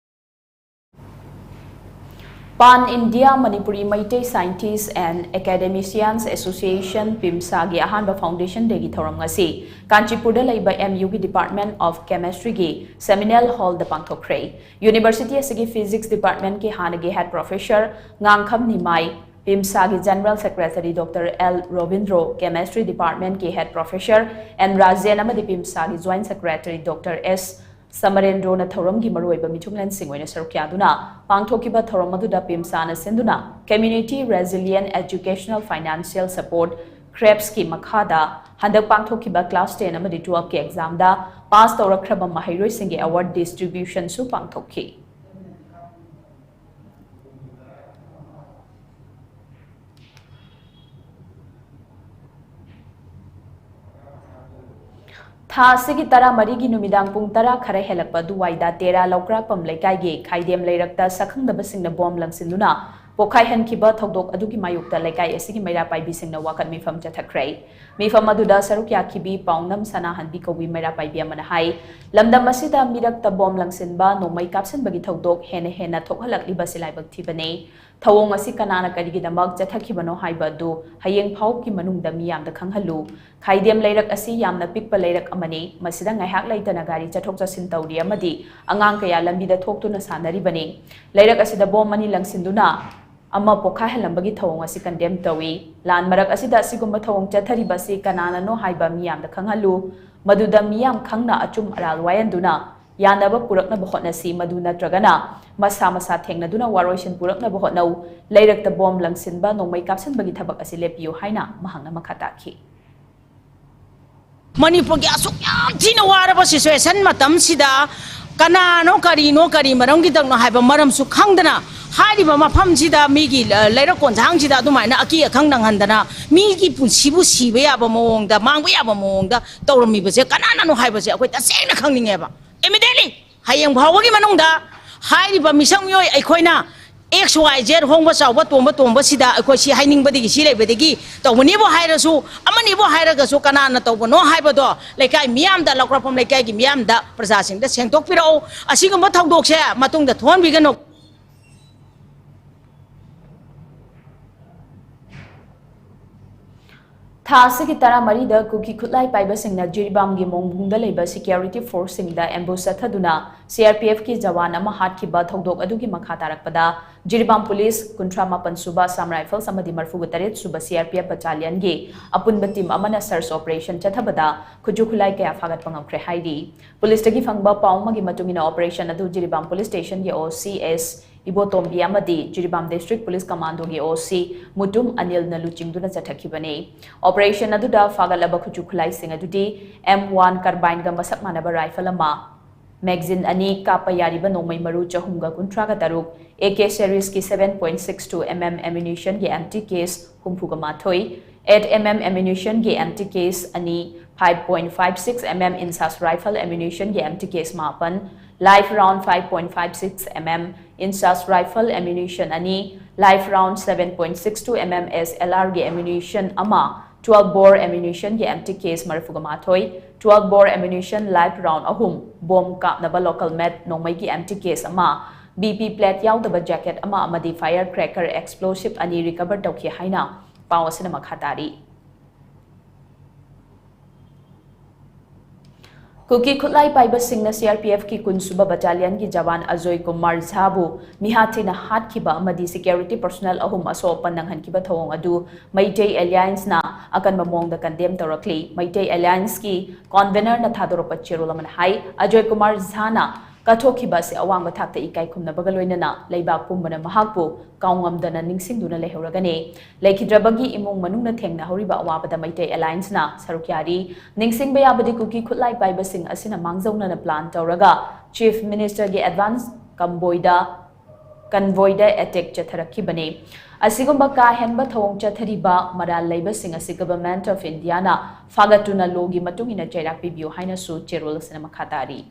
Pan India Manipuri Meitei Scientists and Academicians Association, ꯄꯤꯝꯁꯥꯒꯤ ꯑꯍꯥꯟꯕ Foundation Dayꯒꯤ ꯊꯧꯔꯝ ꯉꯁꯤ ꯀꯥꯟꯆꯤꯄꯨꯔꯗ ꯂꯩꯕ ꯑꯦꯝ ꯌꯨꯒꯤ Department of Chemistryꯒꯤ Seminal Hallꯗ ꯄꯥꯡꯊꯣꯛꯈ꯭ꯔꯦ꯫ University ꯑꯁꯤꯒꯤ Physics Departmentꯀꯤ ꯍꯥꯟꯅꯒꯤ Head Professor ꯉꯥꯡꯈꯝ ꯅꯤꯃꯥꯏ, ꯄꯤꯝꯁꯥꯒꯤ General Secretary Doctor L Robindro, Chemistry Departmentꯀꯤ Head Professor ꯑꯦꯟ ꯔꯥꯖꯦꯟ ꯑꯃꯗꯤ ꯄꯤꯝꯁꯥꯒꯤ Joint Secretary Doctor ꯑꯦꯁ ꯁꯃꯔꯦꯟꯗ꯭ꯔꯣꯅ ꯊꯧꯔꯝꯒꯤ ꯃꯔꯨꯑꯣꯏꯕ ꯃꯤꯊꯨꯡꯂꯦꯟꯁꯤꯡ ꯑꯣꯏꯅ ꯁꯔꯨꯛ ꯌꯥꯗꯨꯅ ꯄꯥꯡꯊꯣꯛꯈꯤꯕ ꯊꯧꯔꯝ ꯑꯗꯨꯗ ꯄꯤꯝꯁꯥꯅ ꯁꯤꯟꯗꯨꯅ Community Resilient Educational Financial Support, ꯀ꯭ꯔꯦꯞꯁꯀꯤ ꯃꯈꯥꯗ ꯍꯟꯗꯛ ꯄꯥꯡꯊꯣꯛꯈꯤꯕ class ten ꯑꯃꯗꯤ twelveꯀꯤ examꯗ pass ꯇꯧꯔꯛꯈ꯭ꯔꯕ ꯃꯍꯩꯔꯣꯏꯁꯤꯡꯒꯤ award distributionꯁꯨ ꯄꯥꯡꯊꯣꯛꯈꯤ꯫ ꯊꯥ ꯑꯁꯤꯒꯤ ꯇꯔꯥꯃꯔꯤꯒꯤ ꯅꯨꯃꯤꯗꯥꯡ ꯄꯨꯡ ꯇꯔꯥ ꯈꯔ ꯍꯦꯜꯂꯛꯄ ꯑꯗꯨꯋꯥꯏꯗ ꯇꯦꯔꯥ ꯂꯧꯀ꯭ꯔꯥꯛꯄꯝ ꯂꯩꯀꯥꯏꯒꯤ ꯈꯥꯏꯗꯦꯝ ꯂꯩꯔꯛꯇ ꯁꯛꯈꯪꯗꯕꯁꯤꯡꯅ ꯕꯣꯝ ꯂꯪꯁꯤꯟꯗꯨꯅ ꯄꯣꯈꯥꯏꯍꯟꯈꯤꯕ ꯊꯧꯗꯣꯛ ꯑꯗꯨꯒꯤ ꯃꯥꯌꯣꯛꯇ ꯂꯩꯀꯥꯏ ꯑꯁꯤꯒꯤ ꯃꯩꯔꯥ ꯄꯥꯏꯕꯤꯁꯤꯡꯅ ꯋꯥꯀꯠ ꯃꯤꯐꯝ ꯆꯠꯊꯈ꯭ꯔꯦ꯫ ꯃꯤꯐꯝ ꯑꯗꯨꯗ ꯁꯔꯨꯛ ꯌꯥꯈꯤꯕꯤ ꯄꯥꯎꯅꯝ ꯁꯅꯥꯍꯟꯕꯤ ꯀꯧꯕꯤ ꯃꯩꯔꯥ ꯄꯥꯏꯕꯤ ꯑꯃꯅ ꯍꯥꯏ, ꯂꯝꯗꯝ ꯑꯁꯤꯗ ꯃꯤꯔꯛꯇ ꯕꯣꯝ ꯂꯪꯁꯤꯟꯕ, ꯅꯣꯡꯃꯩ ꯀꯥꯞꯁꯤꯟꯕꯒꯤ ꯊꯧꯗꯣꯛ ꯍꯦꯟꯅ ꯍꯦꯟꯅ ꯊꯣꯛꯍꯜꯂꯛꯂꯤꯕꯁꯤ ꯂꯥꯏꯕꯛ ꯊꯤꯕꯅꯤ꯫ ꯊꯧꯑꯣꯡ ꯑꯁꯤ ꯀꯅꯥꯅ ꯀꯔꯤꯒꯤꯗꯃꯛ ꯆꯠꯊꯈꯤꯕꯅꯣ ꯍꯥꯏꯕ ꯑꯗꯨ ꯍꯌꯦꯡ ꯐꯥꯎꯕꯒꯤ ꯃꯅꯨꯡꯗ ꯃꯤꯌꯥꯝꯗ ꯈꯪꯍꯜꯂꯨ꯫ ꯈꯥꯏꯗꯦꯝ ꯂꯩꯔꯛ ꯑꯁꯤ ꯌꯥꯝꯅ ꯄꯤꯛꯄ ꯂꯩꯔꯛ ꯑꯃꯅꯤ꯫ ꯃꯁꯤꯗ ꯉꯥꯏꯍꯥꯛ ꯂꯩꯇꯅ ꯒꯥꯔꯤ ꯆꯠꯊꯣꯛ ꯆꯠꯁꯤꯟ ꯇꯧꯔꯤ ꯑꯃꯗꯤ ꯑꯉꯥꯡ ꯀꯌꯥ ꯂꯝꯕꯤꯗ ꯊꯣꯛꯇꯨꯅ ꯁꯥꯟꯅꯔꯤꯕꯅꯤ꯫ ꯂꯩꯔꯛ ꯑꯁꯤꯗ ꯕꯣꯝ ꯑꯅꯤ ꯂꯪꯁꯤꯟꯗꯨꯅ ꯑꯃ ꯄꯣꯈꯥꯏꯍꯜꯂꯝꯕꯒꯤ ꯊꯧꯑꯣꯡ ꯑꯁꯤ ꯀꯟꯗꯦꯝ ꯇꯧꯏ꯫ ꯂꯥꯟ ꯃꯔꯛ ꯑꯁꯤꯗ ꯑꯁꯤꯒꯨꯝꯕ ꯊꯧꯑꯣꯡ ꯆꯠꯊꯔꯤꯕ ꯑꯁꯤ ꯀꯅꯥꯅꯅꯣ ꯍꯥꯏꯕ ꯃꯤꯌꯥꯝꯗ ꯈꯪꯍꯜꯂꯨ, ꯃꯗꯨꯗ ꯃꯤꯌꯥꯝ ꯈꯪꯅ ꯑꯆꯨꯝ ꯑꯔꯥꯜ ꯋꯥꯌꯦꯟꯗꯨꯅ ꯌꯥꯅꯕ ꯄꯨꯔꯛꯅꯕ ꯍꯣꯠꯅꯁꯤ, ꯃꯗꯨ ꯅꯠꯇ꯭ꯔꯒꯅ ꯃꯁꯥ ꯃꯁꯥ ꯊꯦꯡꯅꯗꯨꯅ ꯋꯥꯔꯣꯏꯁꯤꯟ ꯄꯨꯔꯛꯅꯕ ꯍꯣꯠꯅꯧ꯫ ꯂꯩꯔꯛꯇ ꯕꯣꯝ ꯂꯪꯁꯤꯟꯕ, ꯅꯣꯡꯃꯩ ꯀꯥꯞꯁꯤꯟꯕꯒꯤ ꯊꯕꯛ ꯑꯁꯤ ꯂꯦꯞꯄꯤꯌꯨ ꯍꯥꯏꯅ ꯃꯍꯥꯛꯅ ꯃꯈꯥ ꯇꯥꯈꯤ꯫ ꯃꯅꯤꯄꯨꯔꯒꯤ ꯑꯁꯨꯛ ꯌꯥꯝ ꯊꯤꯅ ꯋꯥꯔꯕ situation ꯃꯇꯝꯁꯤꯗ ꯀꯅꯥꯅꯣ, ꯀꯔꯤꯅꯣ, ꯀꯔꯤ ꯃꯔꯝꯒꯤꯗꯪꯅꯣ ꯍꯥꯏꯕ ꯃꯔꯝꯁꯨ ꯈꯪꯗꯅ ꯍꯥꯏꯔꯤꯕ ꯃꯐꯝꯁꯤꯗ ꯃꯤꯒꯤ, ꯑ, ꯂꯩꯔꯛ ꯀꯣꯟꯖꯥꯡꯁꯤꯗ ꯑꯗꯨꯃꯥꯏꯅ ꯑꯀꯤ ꯑꯈꯪ ꯅꯪꯍꯟꯗꯅ ꯃꯤꯒꯤ ꯄꯨꯟꯁꯤꯕꯨ ꯁꯤꯕ ꯌꯥꯕ ꯃꯑꯣꯡꯗ, ꯃꯥꯡꯕ ꯌꯥꯕ ꯃꯑꯣꯡꯗ ꯇꯧꯔꯝꯃꯤꯕꯁꯦ ꯀꯅꯥꯅꯅꯣ ꯍꯥꯏꯕꯁꯦ ꯑꯩꯈꯣꯏ ꯇꯁꯦꯡꯅ ꯈꯪꯅꯤꯡꯉꯦꯕ꯫ Immediately ꯍꯌꯦꯡ ꯐꯥꯎꯕꯒꯤ ꯃꯅꯨꯡꯗ ꯍꯥꯏꯔꯤꯕ ꯃꯤꯁꯛ ꯃꯤꯑꯣꯏ ꯑꯩꯈꯣꯏꯅ X Y Z ꯍꯣꯡꯕ ꯆꯥꯎꯕ ꯇꯣꯡꯕ ꯇꯣꯡꯕꯁꯤꯗ ꯑꯩꯈꯣꯏ ꯁꯤ ꯍꯥꯏꯅꯤꯡꯕꯗꯒꯤ ꯁꯤ ꯂꯩꯕꯗꯒꯤ ꯇꯧꯕꯅꯤꯕꯨ ꯍꯥꯏꯔꯁꯨ, ꯑꯃꯅꯤꯕꯨ ꯍꯥꯏꯔꯒꯁꯨ ꯀꯅꯥꯅ ꯇꯧꯕꯅꯣ ꯍꯥꯏꯕꯗꯣ ꯂꯩꯀꯥꯏ ꯃꯤꯌꯥꯝꯗ, ꯂꯧꯀ꯭ꯔꯥꯛꯄꯝ ꯂꯩꯀꯥꯏꯒꯤ ꯃꯤꯌꯥꯝꯗ, ꯄ꯭ꯔꯖꯥꯁꯤꯡꯗ ꯁꯦꯡꯗꯣꯛꯄꯤꯔꯛꯎ꯫ ꯑꯁꯤꯒꯨꯝꯕ ꯊꯧꯗꯣꯛꯁꯦ ꯃꯇꯨꯡꯗ ꯊꯣꯛꯍꯟꯕꯤꯒꯅꯨ꯫ ꯊꯥ ꯑꯁꯤꯒꯤ ꯇꯔꯥꯃꯔꯤꯗ ꯀꯨꯀꯤ ꯈꯨꯠꯂꯥꯏ ꯄꯥꯏꯕꯁꯤꯡꯅ ꯖꯤꯔꯤꯕꯥꯝꯒꯤ ꯃꯣꯡꯕꯨꯡꯗ ꯂꯩꯕ security forceꯁꯤꯡꯗ ambush ꯆꯠꯊꯗꯨꯅ C R P Fꯀꯤ Jawan ꯑꯃ ꯍꯥꯠꯈꯤꯕ ꯊꯧꯗꯣꯛ ꯑꯗꯨꯒꯤ ꯃꯈꯥ ꯇꯥꯔꯛꯄꯗ, ꯖꯤꯔꯤꯕꯥꯝ ꯄꯨꯂꯤꯁ, ꯀꯨꯟꯊ꯭ꯔꯥ ꯃꯥꯄꯟ ꯁꯨꯕ Assam Rifles ꯑꯃꯗꯤ ꯃꯔꯐꯨꯒ ꯇꯔꯦꯠ ꯁꯨꯕ C R P F battalionꯒꯤ ꯑꯄꯨꯟꯕ team ꯑꯃꯅ search operation ꯆꯠꯊꯕꯗ ꯈꯨꯠꯁꯨ ꯈꯨꯠꯂꯥꯏ ꯀꯌꯥ ꯐꯥꯒꯠꯄ ꯉꯝꯈ꯭ꯔꯦ ꯍꯥꯏꯔꯤ꯫ ꯄꯨꯂꯤꯁꯇꯒꯤ ꯐꯪꯕ ꯄꯥꯎ ꯑꯃꯒꯤ ꯃꯇꯨꯡ ꯏꯟꯅ, operation ꯑꯗꯨ Jiribam police stationꯒꯤ O C S ꯏꯕꯣꯇꯣꯝꯕꯤ ꯑꯃꯗꯤ Jiribam District Police Commandoꯒꯤ O C Mutum ꯑꯅꯤꯜꯅ ꯂꯨꯆꯤꯡꯗꯨꯅ ꯆꯠꯊꯈꯤꯕꯅꯤ꯫ Operation ꯑꯗꯨꯗ ꯐꯥꯒꯠꯂꯕ ꯈꯨꯠꯁꯨ ꯈꯨꯠꯂꯥꯏꯁꯤꯡ ꯑꯗꯨꯗꯤ M one carbineꯒ ꯃꯁꯛ ꯃꯥꯟꯅꯕ rifle ꯑꯃ, magazine ꯑꯅꯤ, ꯀꯥꯞꯄ ꯌꯥꯔꯤꯕ ꯅꯣꯡꯃꯩ ꯃꯔꯨ ꯆꯍꯨꯝꯒ ꯀꯨꯟꯊ꯭ꯔꯥꯒ ꯇꯔꯨꯛ, A K seriesꯀꯤ seven point six two M M ammunitionꯒꯤ empty case ꯍꯨꯝꯐꯨꯒ ꯃꯥꯊꯣꯏ, eight M M ammunitionꯒꯤ empty case ꯑꯅꯤ, five point five six M M INSAS rifle ammunitionꯒꯤ empty case ꯃꯥꯄꯟ, live round five point five six M M INSAS rifle ammunition ꯑꯅꯤ, live round seven point six two M M SLRꯒꯤ ammunition ꯑꯃ, twelve bore ammunitionꯒꯤ empty case ꯃꯔꯐꯨꯒ ꯃꯥꯊꯣꯏ, twelve bore ammunition, live round ꯑꯍꯨꯝ, bomb ꯀꯥꯞꯅꯕ local made ꯅꯣꯡꯃꯩꯒꯤ empty case ꯑꯃ, B P plate ꯌꯥꯎꯗꯕ jacket ꯑꯃ ꯑꯃꯗꯤ firecracker explosive ꯑꯅꯤ recover ꯇꯧꯈꯤ ꯍꯥꯏꯅ ꯄꯥꯎ ꯑꯁꯤꯅ ꯃꯈꯥ ꯇꯥꯔꯤ꯫ ꯀꯨꯀꯤ ꯈꯨꯠꯂꯥꯏ ꯄꯥꯏꯕꯁꯤꯡꯅ CRPFꯀꯤ ꯀꯨꯟꯁꯨꯕ battalionꯒꯤ ꯖꯋꯥꯟ ꯑꯖꯣꯏ ꯀꯨꯃꯥꯔ ꯖꯥꯕꯨ ꯃꯤꯍꯥꯠ ꯊꯤꯅ ꯍꯥꯠꯈꯤꯕ ꯑꯃꯗꯤ security personnel ꯑꯍꯨꯝ ꯑꯁꯣꯛ ꯑꯄꯟ ꯅꯪꯍꯟꯈꯤꯕ ꯊꯧꯑꯣꯡ ꯑꯗꯨ ꯃꯩꯇꯩ Allianceꯅ ꯑꯀꯟꯕ ꯃꯑꯣꯡꯗ condemn ꯇꯧꯔꯛꯂꯤ꯫ ꯃꯩꯇꯩ Allianceꯀꯤ convenorꯅ ꯊꯥꯗꯣꯔꯛꯄ ꯆꯦꯔꯣꯜ ꯑꯃꯅ ꯍꯥꯏ, ꯑꯖꯣꯏ ꯀꯨꯃꯥꯔ ꯖꯥꯅ ꯀꯠꯊꯣꯛꯈꯤꯕ ꯑꯁꯤ ꯑꯋꯥꯡꯕ ꯊꯥꯛꯇ ꯏꯀꯥꯏ ꯈꯨꯝꯅꯕꯒ ꯂꯣꯏꯅꯅ ꯂꯩꯕꯥꯛ ꯄꯨꯝꯕꯅ ꯃꯍꯥꯛꯄꯨ ꯀꯥꯎꯉꯝꯗꯅ ꯅꯤꯡꯁꯤꯡꯗꯨꯅ ꯂꯩꯍꯧꯔꯒꯅꯤ꯫ ꯂꯩꯈꯤꯗ꯭ꯔꯕꯒꯤ ꯏꯃꯨꯡ ꯃꯅꯨꯡꯅ ꯊꯦꯡꯅꯍꯧꯔꯤꯕ ꯑꯋꯥꯕꯗ ꯃꯩꯇꯩ Allianceꯅ ꯁꯔꯨꯛ ꯌꯥꯔꯤ꯫ ꯅꯤꯡꯁꯤꯡꯕ ꯌꯥꯕꯗꯤ, ꯀꯨꯀꯤ ꯈꯨꯠꯂꯥꯏ ꯄꯥꯏꯕꯁꯤꯡ ꯑꯁꯤꯅ ꯃꯥꯡꯖꯧꯅꯅ plan ꯇꯧꯔꯒ Chief Ministerꯒꯤ advance convoyꯗ convoyꯗ attack ꯆꯠꯊꯔꯛꯈꯤꯕꯅꯤ꯫ ꯑꯁꯤꯒꯨꯝꯕ ꯀꯥ ꯍꯦꯟꯕ ꯊꯧꯑꯣꯡ ꯆꯠꯊꯔꯤꯕ ꯃꯔꯥꯜ ꯂꯩꯕꯁꯤꯡ ꯑꯁꯤ Government of Indiaꯅ ꯐꯥꯒꯠꯇꯨꯅ lawꯒꯤ ꯃꯇꯨꯡ ꯏꯟꯅ ꯆꯩꯔꯥꯛ ꯄꯤꯕꯤꯌꯨ ꯍꯥꯏꯅꯁꯨ ꯆꯦꯔꯣꯜ ꯑꯁꯤꯅ ꯃꯈꯥ ꯇꯥꯔꯤ꯫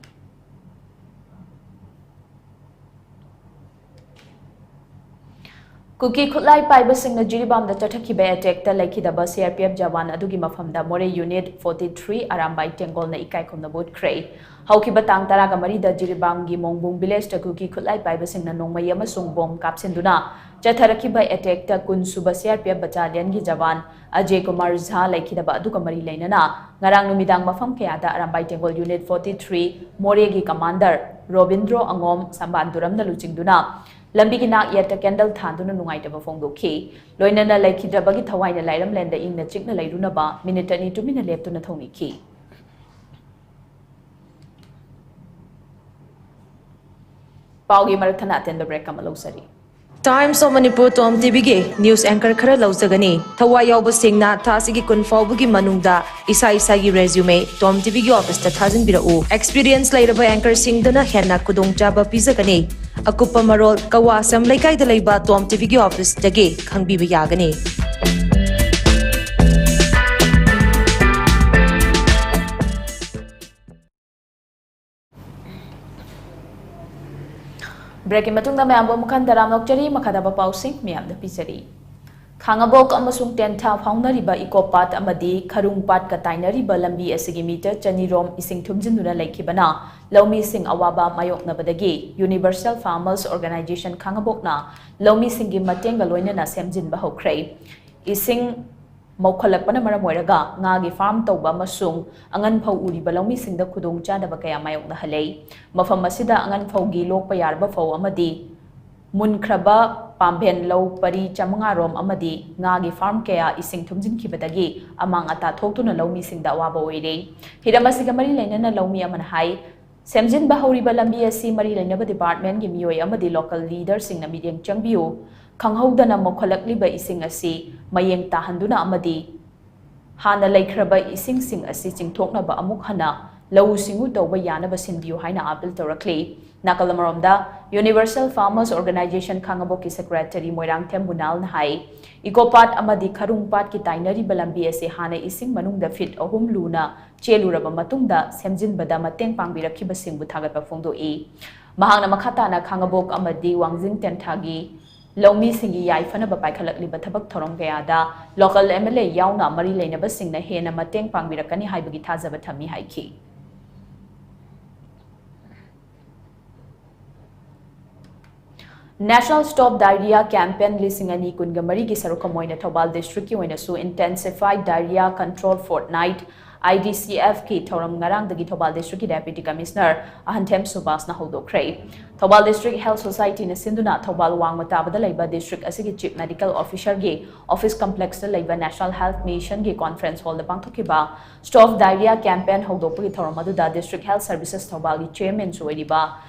ꯀꯨꯀꯤ ꯈꯨꯠꯂꯥꯏ ꯄꯥꯏꯕꯁꯤꯡꯅ ꯖꯤꯔꯤꯕꯥꯝꯗ ꯆꯠꯊꯈꯤꯕ attackꯇ ꯂꯩꯈꯤꯗꯕ CRPF ꯖꯋꯥꯟ ꯑꯗꯨꯒꯤ ꯃꯐꯝꯗ ꯃꯣꯔꯦ Unit forty three ꯑꯔꯥꯝꯕꯥꯏ ꯇꯦꯡꯒꯣꯜꯅ ꯏꯀꯥꯏ ꯈꯨꯝꯅꯕ ꯎꯠꯈ꯭ꯔꯦ꯫ ꯍꯧꯈꯤꯕ ꯇꯥꯡ ꯇꯔꯥꯒ ꯃꯔꯤꯗ ꯖꯤꯔꯤꯕꯥꯝꯒꯤ ꯃꯣꯡꯕꯨꯡ villageꯇ ꯀꯨꯀꯤ ꯈꯨꯠꯂꯥꯏ ꯄꯥꯏꯕꯁꯤꯡꯅ ꯅꯣꯡꯃꯩ ꯑꯃꯁꯨꯡ bomb ꯀꯥꯞꯁꯤꯟꯗꯨꯅ ꯆꯠꯊꯔꯛꯈꯤꯕ attackꯇ ꯀꯨꯟ ꯁꯨꯕ CRPF battalionꯒꯤ ꯖꯋꯥꯟ ꯑꯖꯦ ꯀꯨꯃꯥꯔ ꯖꯥ ꯂꯩꯈꯤꯗꯕ ꯑꯗꯨꯒ ꯃꯔꯤ ꯂꯩꯅꯅ ꯉꯔꯥꯡ ꯅꯨꯃꯤꯗꯥꯡ ꯃꯐꯝ ꯀꯌꯥꯗ ꯑꯔꯥꯝꯕꯥꯏ ꯇꯦꯡꯒꯣꯜ Unit forty three ꯃꯣꯔꯦꯒꯤ commander ꯔꯣꯕꯤꯟꯗ꯭ꯔꯣ ꯑꯉꯣꯝ ꯁꯝꯕꯥꯟꯗꯨꯔꯝꯅ ꯂꯨꯆꯤꯡꯗꯨꯅ ꯂꯝꯕꯤꯒꯤ ꯅꯥꯛ ꯌꯦꯠꯇ candle ꯊꯥꯟꯗꯨꯅ ꯅꯨꯡꯉꯥꯏꯇꯕ ꯐꯣꯡꯗꯣꯛꯈꯤ꯫ ꯂꯣꯏꯅꯅ ꯂꯩꯈꯤꯗ꯭ꯔꯕꯒꯤ ꯊꯋꯥꯏꯅ ꯂꯥꯏꯔꯝꯂꯦꯟꯗ ꯏꯪꯅ ꯆꯤꯛꯅ ꯂꯩꯔꯨꯅꯕ minute ꯑꯅꯤ ꯇꯨꯃꯤꯟꯅ ꯂꯦꯞꯇꯨꯅ ꯊꯧꯅꯤꯈꯤ꯫ ꯄꯥꯎꯒꯤ ꯃꯔꯛ ꯊꯠꯅ ꯑꯇꯦꯟꯕ break ꯑꯃ ꯂꯧꯖꯔꯤ꯫ Times of Manipur Tom TVꯒꯤ news anchor ꯈꯔ ꯂꯧꯖꯒꯅꯤ꯫ ꯊꯋꯥꯏ ꯌꯥꯎꯕꯁꯤꯡꯅ ꯊꯥ ꯑꯁꯤꯒꯤ ꯀꯨꯟ ꯐꯥꯎꯕꯒꯤ ꯃꯅꯨꯡꯗ ꯏꯁꯥ ꯏꯁꯥꯒꯤ resume Tom TVꯒꯤ officeꯇ ꯊꯥꯖꯤꯟꯕꯤꯔꯛꯎ꯫ Experience ꯂꯩꯔꯕ anchorꯁꯤꯡꯗꯨꯅ ꯍꯦꯟꯅ ꯈꯨꯗꯣꯡꯆꯥꯕ ꯄꯤꯖꯒꯅꯤ꯫ ꯑꯀꯨꯞꯄ ꯃꯔꯣꯜ ꯀꯋꯥꯁꯝ ꯂꯩꯀꯥꯏꯗ ꯂꯩꯕ Tom TVꯒꯤ officeꯇꯒꯤ ꯈꯪꯕꯤꯕ ꯌꯥꯒꯅꯤ꯫ Breakꯀꯤ ꯃꯇꯨꯡꯗ ꯃꯌꯥꯝꯕꯨ ꯑꯃꯨꯛ ꯍꯟꯅ ꯇꯔꯥꯝꯅ ꯑꯣꯛꯆꯔꯤ꯫ ꯃꯈꯥ ꯇꯥꯕ ꯄꯥꯎꯁꯤꯡ ꯃꯌꯥꯝꯗ ꯄꯤꯖꯔꯤ꯫ ꯈꯥꯡꯉꯕꯣꯛ ꯑꯃꯁꯨꯡ ꯇꯦꯟꯊꯥ ꯐꯥꯎꯅꯔꯤꯕ ꯏꯀꯣ ꯄꯥꯠ ꯑꯃꯗꯤ ꯈꯔꯨꯡ ꯄꯥꯠꯀ ꯇꯥꯏꯅꯔꯤꯕ ꯂꯝꯕꯤ ꯑꯁꯤꯒꯤ meter ꯆꯅꯤꯔꯣꯝ ꯏꯁꯤꯡ ꯊꯨꯝꯖꯤꯟꯗꯨꯅ ꯂꯩꯈꯤꯕꯅ ꯂꯧꯃꯤꯁꯤꯡ ꯑꯋꯥꯕ ꯃꯥꯌꯣꯛꯅꯕꯗꯒꯤ Universal Farmers Organization ꯈꯥꯡꯉꯕꯣꯛꯅ ꯂꯧꯃꯤꯁꯤꯡꯒꯤ ꯃꯇꯦꯡꯒ ꯂꯣꯏꯅꯅ ꯁꯦꯝꯖꯤꯟꯕ ꯍꯧꯈ꯭ꯔꯦ꯫ ꯏꯁꯤꯡ ꯃꯧꯈꯠꯂꯛꯄꯅ ꯃꯔꯝ ꯑꯣꯏꯔꯒ ꯉꯥꯒꯤ ꯐꯥꯔꯝ ꯇꯧꯕ ꯑꯃꯁꯨꯡ ꯑꯉꯟ ꯐꯧ ꯎꯔꯤꯕ ꯂꯧꯃꯤꯁꯤꯡꯗ ꯈꯨꯗꯣꯡꯆꯥꯗꯕ ꯀꯌꯥ ꯃꯥꯌꯣꯛꯅꯍꯜꯂꯦ꯫ ꯃꯐꯝ ꯑꯁꯤꯗ ꯑꯉꯟ ꯐꯧꯒꯤ ꯂꯣꯛꯄ ꯌꯥꯔꯕ ꯐꯧ ꯑꯃꯗꯤ ꯃꯨꯟꯈ꯭ꯔꯕ ꯄꯥꯝꯕꯦꯟ ꯂꯧ ꯄꯔꯤ ꯆꯥꯃꯉꯥ ꯔꯣꯝ ꯑꯃꯗꯤ ꯉꯥꯒꯤ ꯐꯥꯔꯝ ꯀꯌꯥ ꯏꯁꯤꯡ ꯊꯨꯝꯖꯤꯟꯈꯤꯕꯗꯒꯤ ꯑꯃꯥꯡ ꯑꯇꯥ ꯊꯣꯛꯇꯨꯅ ꯂꯧꯃꯤꯁꯤꯡꯗ ꯑꯋꯥꯕ ꯑꯣꯏꯔꯦ꯫ ꯍꯤꯔꯝ ꯑꯁꯤꯒ ꯃꯔꯤ ꯂꯩꯅꯅ ꯂꯧꯃꯤ ꯑꯃꯅ ꯍꯥꯏ, ꯁꯦꯝꯖꯤꯟꯕ ꯍꯧꯔꯤꯕ ꯂꯝꯕꯤ ꯑꯁꯤ ꯃꯔꯤ ꯂꯩꯅꯕ ꯗꯤꯄꯥꯔꯠꯃꯦꯟꯒꯤ ꯃꯤꯑꯣꯏ ꯑꯃꯗꯤ ꯂꯣꯀꯦꯜ ꯂꯤꯗꯔꯁꯤꯡꯅ ꯃꯤꯠꯌꯦꯡ ꯆꯪꯕꯤꯌꯨ, ꯈꯪꯍꯧꯗꯅ ꯃꯣꯠꯈꯠꯂꯛꯂꯤꯕ ꯏꯁꯤꯡ ꯑꯁꯤ ꯃꯌꯦꯡ ꯇꯥꯍꯟꯗꯨꯅ ꯑꯃꯗꯤ ꯍꯥꯟꯅ ꯂꯩꯈ꯭ꯔꯕ ꯏꯁꯤꯡꯁꯤꯡ ꯑꯁꯤ ꯆꯤꯡꯊꯣꯛꯅꯕ ꯑꯃꯨꯛ ꯍꯟꯅ ꯂꯧꯎ ꯁꯤꯡꯎ ꯇꯧꯕ ꯌꯥꯅꯕ ꯁꯤꯟꯕꯤꯌꯨ ꯍꯥꯏꯅ ꯑꯥꯄꯤꯜ ꯇꯧꯔꯛꯂꯤ꯫ ꯅꯥꯀꯜ ꯑꯃꯔꯣꯝꯗ, Universal Farmers Organization ꯈꯥꯉꯕꯣꯛꯀꯤ ꯁꯦꯀ꯭ꯔꯦꯇꯔꯤ ꯃꯣꯏꯔꯥꯡꯊꯦꯝ ꯕꯨꯅꯥꯜꯅ ꯍꯥꯏ, ꯏꯀꯣ ꯄꯥꯠ ꯑꯃꯗꯤ ꯈꯔꯨꯡ ꯄꯥꯠꯀꯤ ꯇꯥꯏꯅꯔꯤꯕ ꯂꯝꯕꯤ ꯑꯁꯤ ꯍꯥꯟꯅ ꯏꯁꯤꯡ ꯃꯅꯨꯡꯗ ꯐꯤꯠ ꯑꯍꯨꯝ ꯂꯨꯅ ꯆꯦꯜꯂꯨꯔꯕ ꯃꯇꯨꯡꯗ ꯁꯦꯝꯖꯤꯟꯕꯗ ꯃꯇꯦꯡ ꯄꯥꯡꯕꯤꯔꯛꯈꯤꯕꯁꯤꯡꯕꯨ ꯊꯥꯒꯠꯄ ꯐꯣꯡꯗꯣꯛꯏ꯫ ꯃꯍꯥꯛꯅ ꯃꯈꯥ ꯇꯥꯅ ꯈꯥꯉꯕꯣꯛ ꯑꯃꯗꯤ ꯋꯥꯡꯖꯤꯡ ꯇꯦꯟꯊꯥꯒꯤ ꯂꯧꯃꯤꯁꯤꯡꯒꯤ ꯌꯥꯏꯐꯅꯕ ꯄꯥꯏꯈꯠꯂꯛꯂꯤꯕ ꯊꯕꯛ ꯊꯧꯔꯝ ꯀꯌꯥꯗ ꯂꯣꯀꯦꯜ ꯑꯦꯝ ꯑꯦꯜ ꯑꯦ ꯌꯥꯎꯅ ꯃꯔꯤ ꯂꯩꯅꯕꯁꯤꯡꯅ ꯍꯦꯟꯅ ꯃꯇꯦꯡ ꯄꯥꯡꯕꯤꯔꯛꯀꯅꯤ ꯍꯥꯏꯕꯒꯤ ꯊꯥꯖꯕ ꯊꯝꯃꯤ ꯍꯥꯏꯈꯤ꯫ National Stop Diarrhea Campaign ꯂꯤꯁꯤꯡ ꯑꯅꯤ ꯀꯨꯟꯒ ꯃꯔꯤꯒꯤ ꯁꯔꯨꯛ ꯑꯃ ꯑꯣꯏꯅ ꯊꯧꯕꯥꯜ ꯗꯤꯁꯇ꯭ꯔꯤꯛꯀꯤ ꯑꯣꯏꯅꯁꯨ Intensified Diarrhea Control Fortnight, I D C F ꯀꯤ ꯊꯧꯔꯝ ꯉꯔꯥꯡꯗꯒꯤ ꯊꯧꯕꯥꯜ ꯗꯤꯁꯇ꯭ꯔꯤꯛꯀꯤ ꯗꯦꯄ꯭ꯌꯨꯇꯤ ꯀꯃꯤꯁꯅꯔ ꯑꯍꯟꯊꯦꯝ ꯁꯨꯕꯥꯁꯅ ꯍꯧꯗꯣꯛꯈ꯭ꯔꯦ꯫ ꯊꯧꯕꯥꯜ ꯗꯤꯁꯇ꯭ꯔꯤꯛ ꯍꯦꯜꯊ ꯁꯣꯁꯥꯏꯇꯤꯅ ꯁꯤꯟꯗꯨꯅ ꯊꯧꯕꯥꯜ ꯋꯥꯡꯃ ꯇꯥꯕꯗ ꯂꯩꯕ ꯗꯤꯁꯇ꯭ꯔꯤꯛ ꯑꯁꯤꯒꯤ ꯆꯤꯐ ꯃꯦꯗꯤꯀꯦꯜ ꯑꯣꯐꯤꯁꯔꯒꯤ ꯑꯣꯐꯤꯁ ꯀꯝꯄ꯭ꯂꯦꯛꯁꯇ ꯂꯩꯕ ꯅꯦꯁꯅꯦꯜ ꯍꯦꯜꯊ ꯃꯤꯁꯟꯒꯤ ꯀꯣꯟꯐ꯭ꯔꯦꯟꯁ ꯍꯣꯜꯗ ꯄꯥꯡꯊꯣꯛꯈꯤꯕ ꯁ꯭ꯇꯣꯞ ꯗꯥꯏꯔꯤꯌꯥ ꯀꯦꯝꯄꯦꯟ ꯍꯧꯗꯣꯛꯄꯒꯤ ꯊꯧꯔꯝ ꯑꯗꯨꯗ ꯗꯤꯁꯇ꯭ꯔꯤꯛ ꯍꯦꯜꯊ ꯁꯔꯚꯤꯁꯦꯁ ꯊꯧꯕꯥꯜꯒꯤ ꯆꯤꯌꯔꯃꯦꯟꯁꯨ ꯑꯣꯏꯔꯤꯕ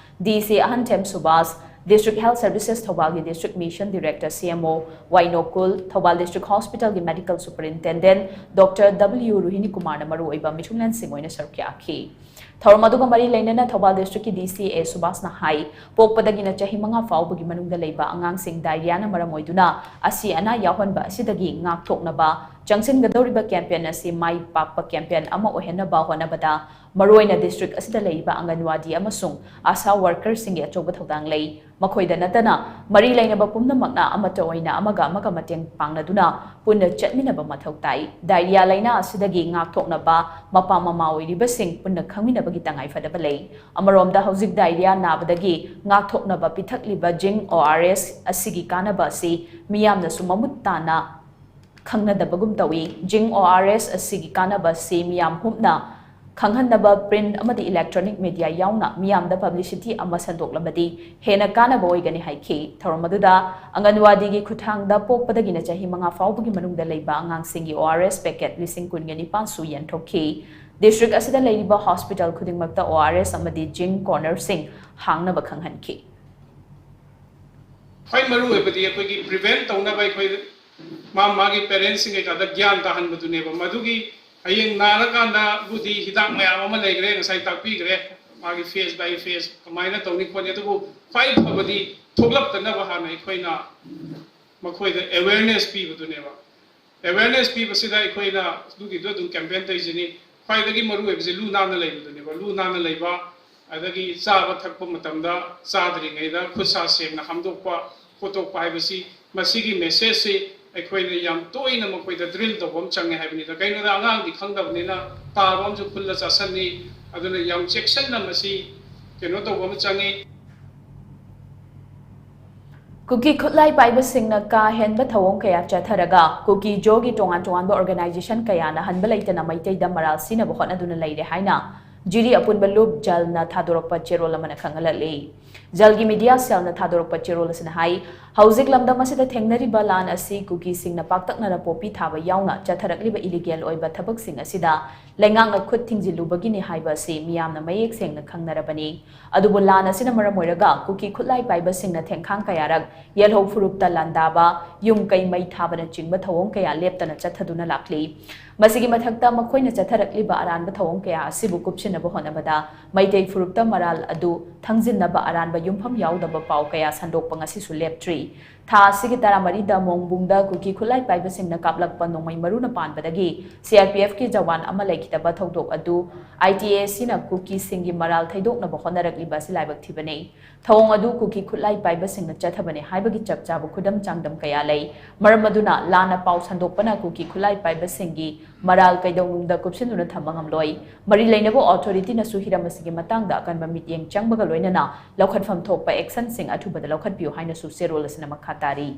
ꯗꯤ ꯁꯤ ꯑꯍꯟꯊꯦꯝ ꯁꯨꯕꯥꯁ, ꯗꯤꯁꯇ꯭ꯔꯤꯛ ꯍꯦꯜꯊ ꯁꯔꯚꯤꯁꯦꯁ ꯊꯧꯕꯥꯜꯒꯤ district mission director, C M O, Y Nokul, Thoubal district ꯍꯣꯁꯄꯤꯇꯥꯜꯒꯤ medical superintendent doctor W Rohini ꯀꯨꯃꯥꯔꯅ ꯃꯔꯨꯑꯣꯏꯕ ꯃꯤꯊꯨꯡꯂꯦꯟꯁꯤꯡ ꯑꯣꯏꯅ ꯁꯔꯨꯛ ꯌꯥꯈꯤ꯫ ꯊꯧꯔꯝ ꯑꯗꯨꯒ ꯃꯔꯤ ꯂꯩꯅꯅ ꯊꯧꯕꯥꯜ ꯗꯤꯁꯇ꯭ꯔꯤꯛꯀꯤ ꯗꯤ ꯁꯤ ꯑꯦ ꯁꯨꯕꯥꯁꯅ ꯍꯥꯏ, ꯄꯣꯛꯄꯗꯒꯤꯅ ꯆꯍꯤ ꯃꯉꯥ ꯐꯥꯎꯕꯒꯤ ꯃꯅꯨꯡꯗ ꯂꯩꯕ ꯑꯉꯥꯡꯁꯤꯡ ꯗꯥꯏꯔꯤꯌꯥꯅ ꯃꯔꯝ ꯑꯣꯏꯗꯨꯅ ꯑꯁꯤ ꯑꯅꯥ ꯌꯥꯎꯍꯟꯕ ꯑꯁꯤꯗꯒꯤ ꯉꯥꯛꯊꯣꯛꯅꯕ ꯆꯪꯁꯤꯟꯒꯗꯧꯔꯤꯕ ꯀꯦꯝꯄꯦꯟ ꯑꯁꯤ ꯃꯥꯏ ꯄꯥꯛꯄ ꯀꯦꯝꯄꯦꯟ ꯑꯃ ꯑꯣꯏꯍꯟꯅꯕ ꯍꯣꯠꯅꯕꯗ ꯃꯔꯨꯑꯣꯏꯅ ꯗꯤꯁꯇ꯭ꯔꯤꯛ ꯑꯁꯤꯗ ꯂꯩꯔꯤꯕ ꯑꯪꯒꯟꯋꯥꯗꯤ ꯑꯃꯁꯨꯡ ꯑꯥꯁꯥ ꯋꯥꯔꯀꯔꯁꯤꯡꯒꯤ ꯑꯆꯧꯕ ꯊꯧꯗꯥꯡ ꯂꯩ꯫ ꯃꯈꯣꯏꯗ ꯅꯠꯇꯅ ꯃꯔꯤ ꯂꯩꯅꯕ ꯄꯨꯝꯅꯃꯛꯅ ꯑꯃꯠꯇ ꯑꯣꯏꯅ ꯑꯃꯒ ꯑꯃꯒ ꯃꯇꯦꯡ ꯄꯥꯡꯅꯗꯨꯅ ꯄꯨꯟꯅ ꯆꯠꯃꯤꯟꯅꯕ ꯃꯊꯧ ꯇꯥꯏ꯫ ꯗꯥꯏꯔꯤꯌꯥ ꯂꯥꯏꯅꯥ ꯑꯁꯤꯗꯒꯤ ꯉꯥꯛꯊꯣꯛꯅꯕ ꯃꯄꯥ ꯃꯃꯥ ꯑꯣꯏꯔꯤꯕꯁꯤꯡ ꯄꯨꯟꯅ ꯈꯪꯃꯤꯟꯅꯕꯒꯤ ꯇꯉꯥꯏꯐꯗꯕ ꯂꯩ꯫ ꯑꯃꯔꯣꯝꯗ ꯍꯧꯖꯤꯛ ꯗꯥꯏꯔꯤꯌꯥ ꯅꯥꯕꯗꯒꯤ ꯉꯥꯛꯊꯣꯛꯅꯕ ꯄꯤꯊꯛꯂꯤꯕ ꯖꯤꯡ ꯑꯣ ꯑꯥꯔ ꯑꯦꯁ ꯑꯁꯤꯒꯤ ꯀꯥꯟꯅꯕ ꯑꯁꯤ ꯃꯤꯌꯥꯝꯅꯁꯨ ꯃꯃꯨꯠ ꯇꯥꯅ ꯈꯪꯅꯗꯕꯒꯨꯝ ꯇꯧꯏ꯫ ꯖꯤꯡ ꯑꯣ ꯑꯥꯔ ꯑꯦꯁ ꯑꯁꯤꯒꯤ ꯀꯥꯟꯅꯕ ꯑꯁꯤ ꯃꯤꯌꯥꯝ ꯍꯨꯞꯅ ꯈꯪꯍꯟꯅꯕ print ꯑꯃꯗꯤ electronic media ꯌꯥꯎꯅ ꯃꯤꯌꯥꯝꯗ publicity ꯑꯃ ꯁꯟꯗꯣꯛꯂꯕꯗꯤ ꯍꯦꯟꯅ ꯀꯥꯟꯅꯕ ꯑꯣꯏꯒꯅꯤ ꯍꯥꯏꯈꯤ꯫ ꯊꯧꯔꯝ ꯑꯗꯨꯗ ꯑꯪꯒꯟꯋꯥꯗꯤꯒꯤ ꯈꯨꯠꯊꯥꯡꯗ ꯄꯣꯛꯄꯗꯒꯤꯅ ꯆꯍꯤ ꯃꯉꯥ ꯐꯥꯎꯕꯒꯤ ꯃꯅꯨꯡꯗ ꯂꯩꯕ ꯑꯉꯥꯡꯁꯤꯡꯒꯤ ꯑꯣ ꯑꯥꯔ ꯑꯦꯁ packet ꯂꯤꯁꯤꯡ ꯀꯨꯟꯒ ꯅꯤꯄꯥꯟꯁꯨ ꯌꯦꯟꯊꯣꯛꯈꯤ꯫ District ꯑꯁꯤꯗ ꯂꯩꯔꯤꯕ hospital ꯈꯨꯗꯤꯡꯃꯛꯇ ꯑꯣ ꯑꯥꯔ ꯑꯦꯁ ꯑꯃꯗꯤ ꯖꯤꯡ cornerꯁꯤꯡ ꯍꯥꯡꯅꯕ ꯈꯪꯍꯟꯈꯤ꯫ ꯈ꯭ꯋꯥꯏ ꯃꯔꯨ ꯑꯣꯏꯕꯗꯤ ꯑꯩꯈꯣꯏꯒꯤ prevent ꯇꯧꯅꯕ ꯑꯩꯈꯣꯏ ꯃꯥ ꯃꯥꯒꯤ parents ꯁꯤꯡ ꯀꯩꯀꯥꯗ ꯒ꯭ꯌꯥꯟ ꯇꯥꯍꯟꯕꯗꯨꯅꯦꯕ꯫ ꯃꯗꯨꯒꯤ ꯍꯌꯦꯡ ꯅꯥꯔꯀꯥꯟꯗꯕꯨꯗꯤ ꯍꯤꯗꯥꯛ ꯃꯌꯥꯝ ꯑꯃ ꯂꯩꯈ꯭ꯔꯦ, ꯉꯁꯥꯏ ꯇꯥꯛꯄꯤꯈ꯭ꯔꯦ, ꯃꯥꯒꯤ phase by phase ꯀꯃꯥꯏꯅ ꯇꯧꯅꯤ ꯈꯣꯠꯅꯤ꯫ ꯑꯗꯨꯕꯨ ꯈ꯭ꯋꯥꯏ ꯐꯕꯗꯤ ꯊꯣꯛꯂꯛꯇꯅꯕ ꯍꯥꯟꯅ ꯑꯩꯈꯣꯏꯅ ꯃꯈꯣꯏꯗ awareness ꯄꯤꯕꯗꯨꯅꯦꯕ꯫ Awareness ꯄꯤꯕꯁꯤꯗ ꯑꯩꯈꯣꯏꯅ ꯑꯗꯨꯒꯤꯗꯣ ꯑꯗꯨꯝ campaign ꯇꯧꯔꯤꯁꯤꯅꯤ꯫ ꯈ꯭ꯋꯥꯏꯗꯒꯤ ꯃꯔꯨ ꯑꯣꯏꯕꯁꯤ ꯂꯨ ꯅꯥꯟꯅ ꯂꯩꯕꯗꯨꯅꯦꯕ꯫ ꯂꯨ ꯅꯥꯟꯅ ꯂꯩꯕ, ꯑꯗꯒꯤ ꯆꯥꯕ ꯊꯛꯄ ꯃꯇꯝꯗ ꯆꯥꯗ꯭ꯔꯤꯉꯩꯗ ꯈꯨꯠ ꯁꯥ ꯁꯦꯡꯅ ꯍꯥꯝꯗꯣꯛꯄ ꯈꯣꯠꯇꯣꯛꯄ ꯍꯥꯏꯕꯁꯤ, ꯃꯁꯤꯒꯤ message ꯁꯤ ꯑꯩꯈꯣꯏꯅ ꯌꯥꯝ ꯇꯣꯏꯅ ꯃꯈꯣꯏꯗ drill ꯇꯧꯕ ꯑꯃ ꯆꯪꯉꯦ ꯍꯥꯏꯕꯅꯤꯗ꯫ ꯀꯩꯅꯣꯗ, ꯑꯉꯥꯡꯗꯤ ꯈꯪꯗꯕꯅꯤꯅ ꯇꯥꯕ ꯑꯃꯁꯨ ꯈꯨꯜꯂ ꯆꯥꯁꯟꯅꯤ꯫ ꯑꯗꯨꯅ ꯌꯥꯝ ꯆꯦꯛꯁꯤꯟꯅ ꯃꯁꯤ ꯀꯩꯅꯣ ꯇꯧꯕ ꯑꯃ ꯆꯪꯉꯤ꯫ ꯀꯨꯀꯤ ꯈꯨꯠꯂꯥꯏ ꯄꯥꯏꯕꯁꯤꯡꯅ ꯀꯥ ꯍꯦꯟꯕ ꯊꯧꯑꯣꯡ ꯀꯌꯥ ꯆꯠꯊꯔꯒ ꯀꯨꯀꯤ ꯖꯣꯒꯤ ꯇꯣꯉꯥꯟ ꯇꯣꯉꯥꯟꯕ organization ꯀꯌꯥꯅ ꯍꯟꯕ ꯂꯩꯇꯅ ꯃꯩꯇꯩꯗ ꯃꯔꯥꯜ ꯁꯤꯅꯕ ꯍꯣꯠꯅꯗꯨꯅ ꯂꯩꯔꯦ ꯍꯥꯏꯅ ꯖꯤꯔꯤ ꯑꯄꯨꯟꯕ ꯂꯨꯞ ꯖꯜꯅ ꯊꯥꯗꯣꯔꯛꯄ ꯆꯦꯔꯣꯜ ꯑꯃꯅ ꯈꯪꯍꯜꯂꯛꯂꯤ꯫ ꯖꯜꯒꯤ media cell ꯅ ꯊꯥꯗꯣꯔꯛꯄ ꯆꯦꯔꯣꯜ ꯑꯁꯤꯅ ꯍꯥꯏ, ꯍꯧꯖꯤꯛ ꯂꯝꯗꯝ ꯑꯁꯤꯗ ꯊꯦꯡꯅꯔꯤꯕ ꯂꯥꯟ ꯑꯁꯤ ꯀꯨꯀꯤꯁꯤꯡꯅ ꯄꯥꯛꯇꯛꯅꯅ ꯄꯣꯄꯤ ꯊꯥꯕ ꯌꯥꯎꯅ ꯆꯠꯊꯔꯛꯂꯤꯕ illegal ꯑꯣꯏꯕ ꯊꯕꯛꯁꯤꯡ ꯑꯁꯤꯗ ꯂꯩꯉꯥꯛꯅ ꯈꯨꯠ ꯊꯤꯡꯖꯤꯜꯂꯨꯕꯒꯤꯅꯤ ꯍꯥꯏꯕ ꯑꯁꯤ ꯃꯤꯌꯥꯝꯅ ꯃꯌꯦꯛ ꯁꯦꯡꯅ ꯈꯪꯅꯔꯕꯅꯤ꯫ ꯑꯗꯨꯕꯨ ꯂꯥꯟ ꯑꯁꯤꯅ ꯃꯔꯝ ꯑꯣꯏꯔꯒ ꯀꯨꯀꯤ ꯈꯨꯠꯂꯥꯏ ꯄꯥꯏꯕꯁꯤꯡꯅ ꯊꯦꯡꯈꯥꯡ ꯀꯌꯥꯔꯛ ꯌꯦꯜꯍꯧ ꯐꯨꯔꯨꯞꯇ ꯂꯥꯟꯗꯥꯕ, ꯌꯨꯝ ꯀꯩ ꯃꯩ ꯊꯥꯕꯅꯆꯤꯡꯕ ꯊꯧꯑꯣꯡ ꯀꯌꯥ ꯂꯦꯞꯇꯅ ꯆꯠꯊꯗꯨꯅ ꯂꯥꯛꯂꯤ꯫ ꯃꯁꯤꯒꯤ ꯃꯊꯛꯇ ꯃꯈꯣꯏꯅ ꯆꯠꯊꯔꯛꯂꯤꯕ ꯑꯔꯥꯟꯕ ꯊꯧꯑꯣꯡ ꯀꯌꯥ ꯑꯁꯤꯕꯨ ꯀꯨꯞꯁꯤꯟꯅꯕ ꯍꯣꯠꯅꯕꯗ ꯃꯩꯇꯩ ꯐꯨꯔꯨꯞꯇ ꯃꯔꯥꯜ ꯑꯗꯨ ꯊꯪꯖꯤꯟꯅꯕ ꯑꯔꯥꯟꯕ ꯌꯨꯝꯐꯝ ꯌꯥꯎꯗꯕ ꯄꯥꯎ ꯀꯌꯥ ꯁꯟꯗꯣꯛꯄ ꯉꯁꯤꯁꯨ ꯂꯦꯞꯇ꯭ꯔꯤ꯫ ꯊꯥ ꯑꯁꯤꯒꯤ ꯇꯔꯥꯃꯔꯤꯗ ꯃꯣꯡꯕꯨꯡꯗ ꯀꯨꯀꯤ ꯈꯨꯠꯂꯥꯏ ꯄꯥꯏꯕꯁꯤꯡꯅ ꯀꯥꯞꯂꯛꯄ ꯅꯣꯡꯃꯩ ꯃꯔꯨꯅ ꯄꯥꯟꯕꯗꯒꯤ ꯁꯤ ꯑꯥꯔ ꯄꯤ ꯑꯦꯐꯀꯤ ꯖꯋꯥꯟ ꯑꯃ ꯂꯩꯈꯤꯗꯕ ꯊꯧꯗꯣꯛ ꯑꯗꯨ ꯑꯥꯏ ꯇꯤ ꯑꯦ ꯁꯤꯅ ꯀꯨꯀꯤꯁꯤꯡꯒꯤ ꯃꯔꯥꯜ ꯊꯩꯗꯣꯛꯅꯕ ꯍꯣꯠꯅꯔꯛꯂꯤꯕ ꯑꯁꯤ ꯂꯥꯏꯕꯛ ꯊꯤꯕꯅꯤ꯫ ꯊꯧꯑꯣꯡ ꯑꯗꯨ ꯀꯨꯀꯤ ꯈꯨꯠꯂꯥꯏ ꯄꯥꯏꯕꯁꯤꯡꯅ ꯆꯠꯊꯕꯅꯤ ꯍꯥꯏꯕꯒꯤ ꯆꯞ ꯆꯥꯕ ꯈꯨꯗꯝ ꯆꯥꯡꯗꯝ ꯀꯌꯥ ꯂꯩ꯫ ꯃꯔꯝ ꯑꯗꯨꯅ ꯂꯥꯟꯅ ꯄꯥꯎ ꯁꯟꯗꯣꯛꯄꯅ ꯀꯨꯀꯤ ꯈꯨꯠꯂꯥꯏ ꯄꯥꯏꯕꯁꯤꯡꯒꯤ ꯃꯔꯥꯜ ꯀꯩꯗꯧꯅꯨꯡꯗ ꯀꯨꯞꯁꯤꯟꯗꯨꯅ ꯊꯝꯕ ꯉꯝꯂꯣꯏ꯫ ꯃꯔꯤ ꯂꯩꯅꯕ authority ꯅꯁꯨ ꯍꯤꯔꯝ ꯑꯁꯤꯒꯤ ꯃꯇꯥꯡꯗ ꯑꯀꯟꯕ ꯃꯤꯠꯌꯦꯡ ꯆꯪꯕꯒ ꯂꯣꯏꯅꯅ ꯂꯧꯈꯠꯐꯝ ꯊꯣꯛꯄ action ꯁꯤꯡ ꯑꯊꯨꯕꯗ ꯂꯧꯈꯠꯄꯤꯌꯨ ꯍꯥꯏꯅꯁꯨ ꯆꯦꯔꯣꯜ ꯑꯁꯤꯅ ꯃꯈꯥ ꯇꯥꯔꯤ꯫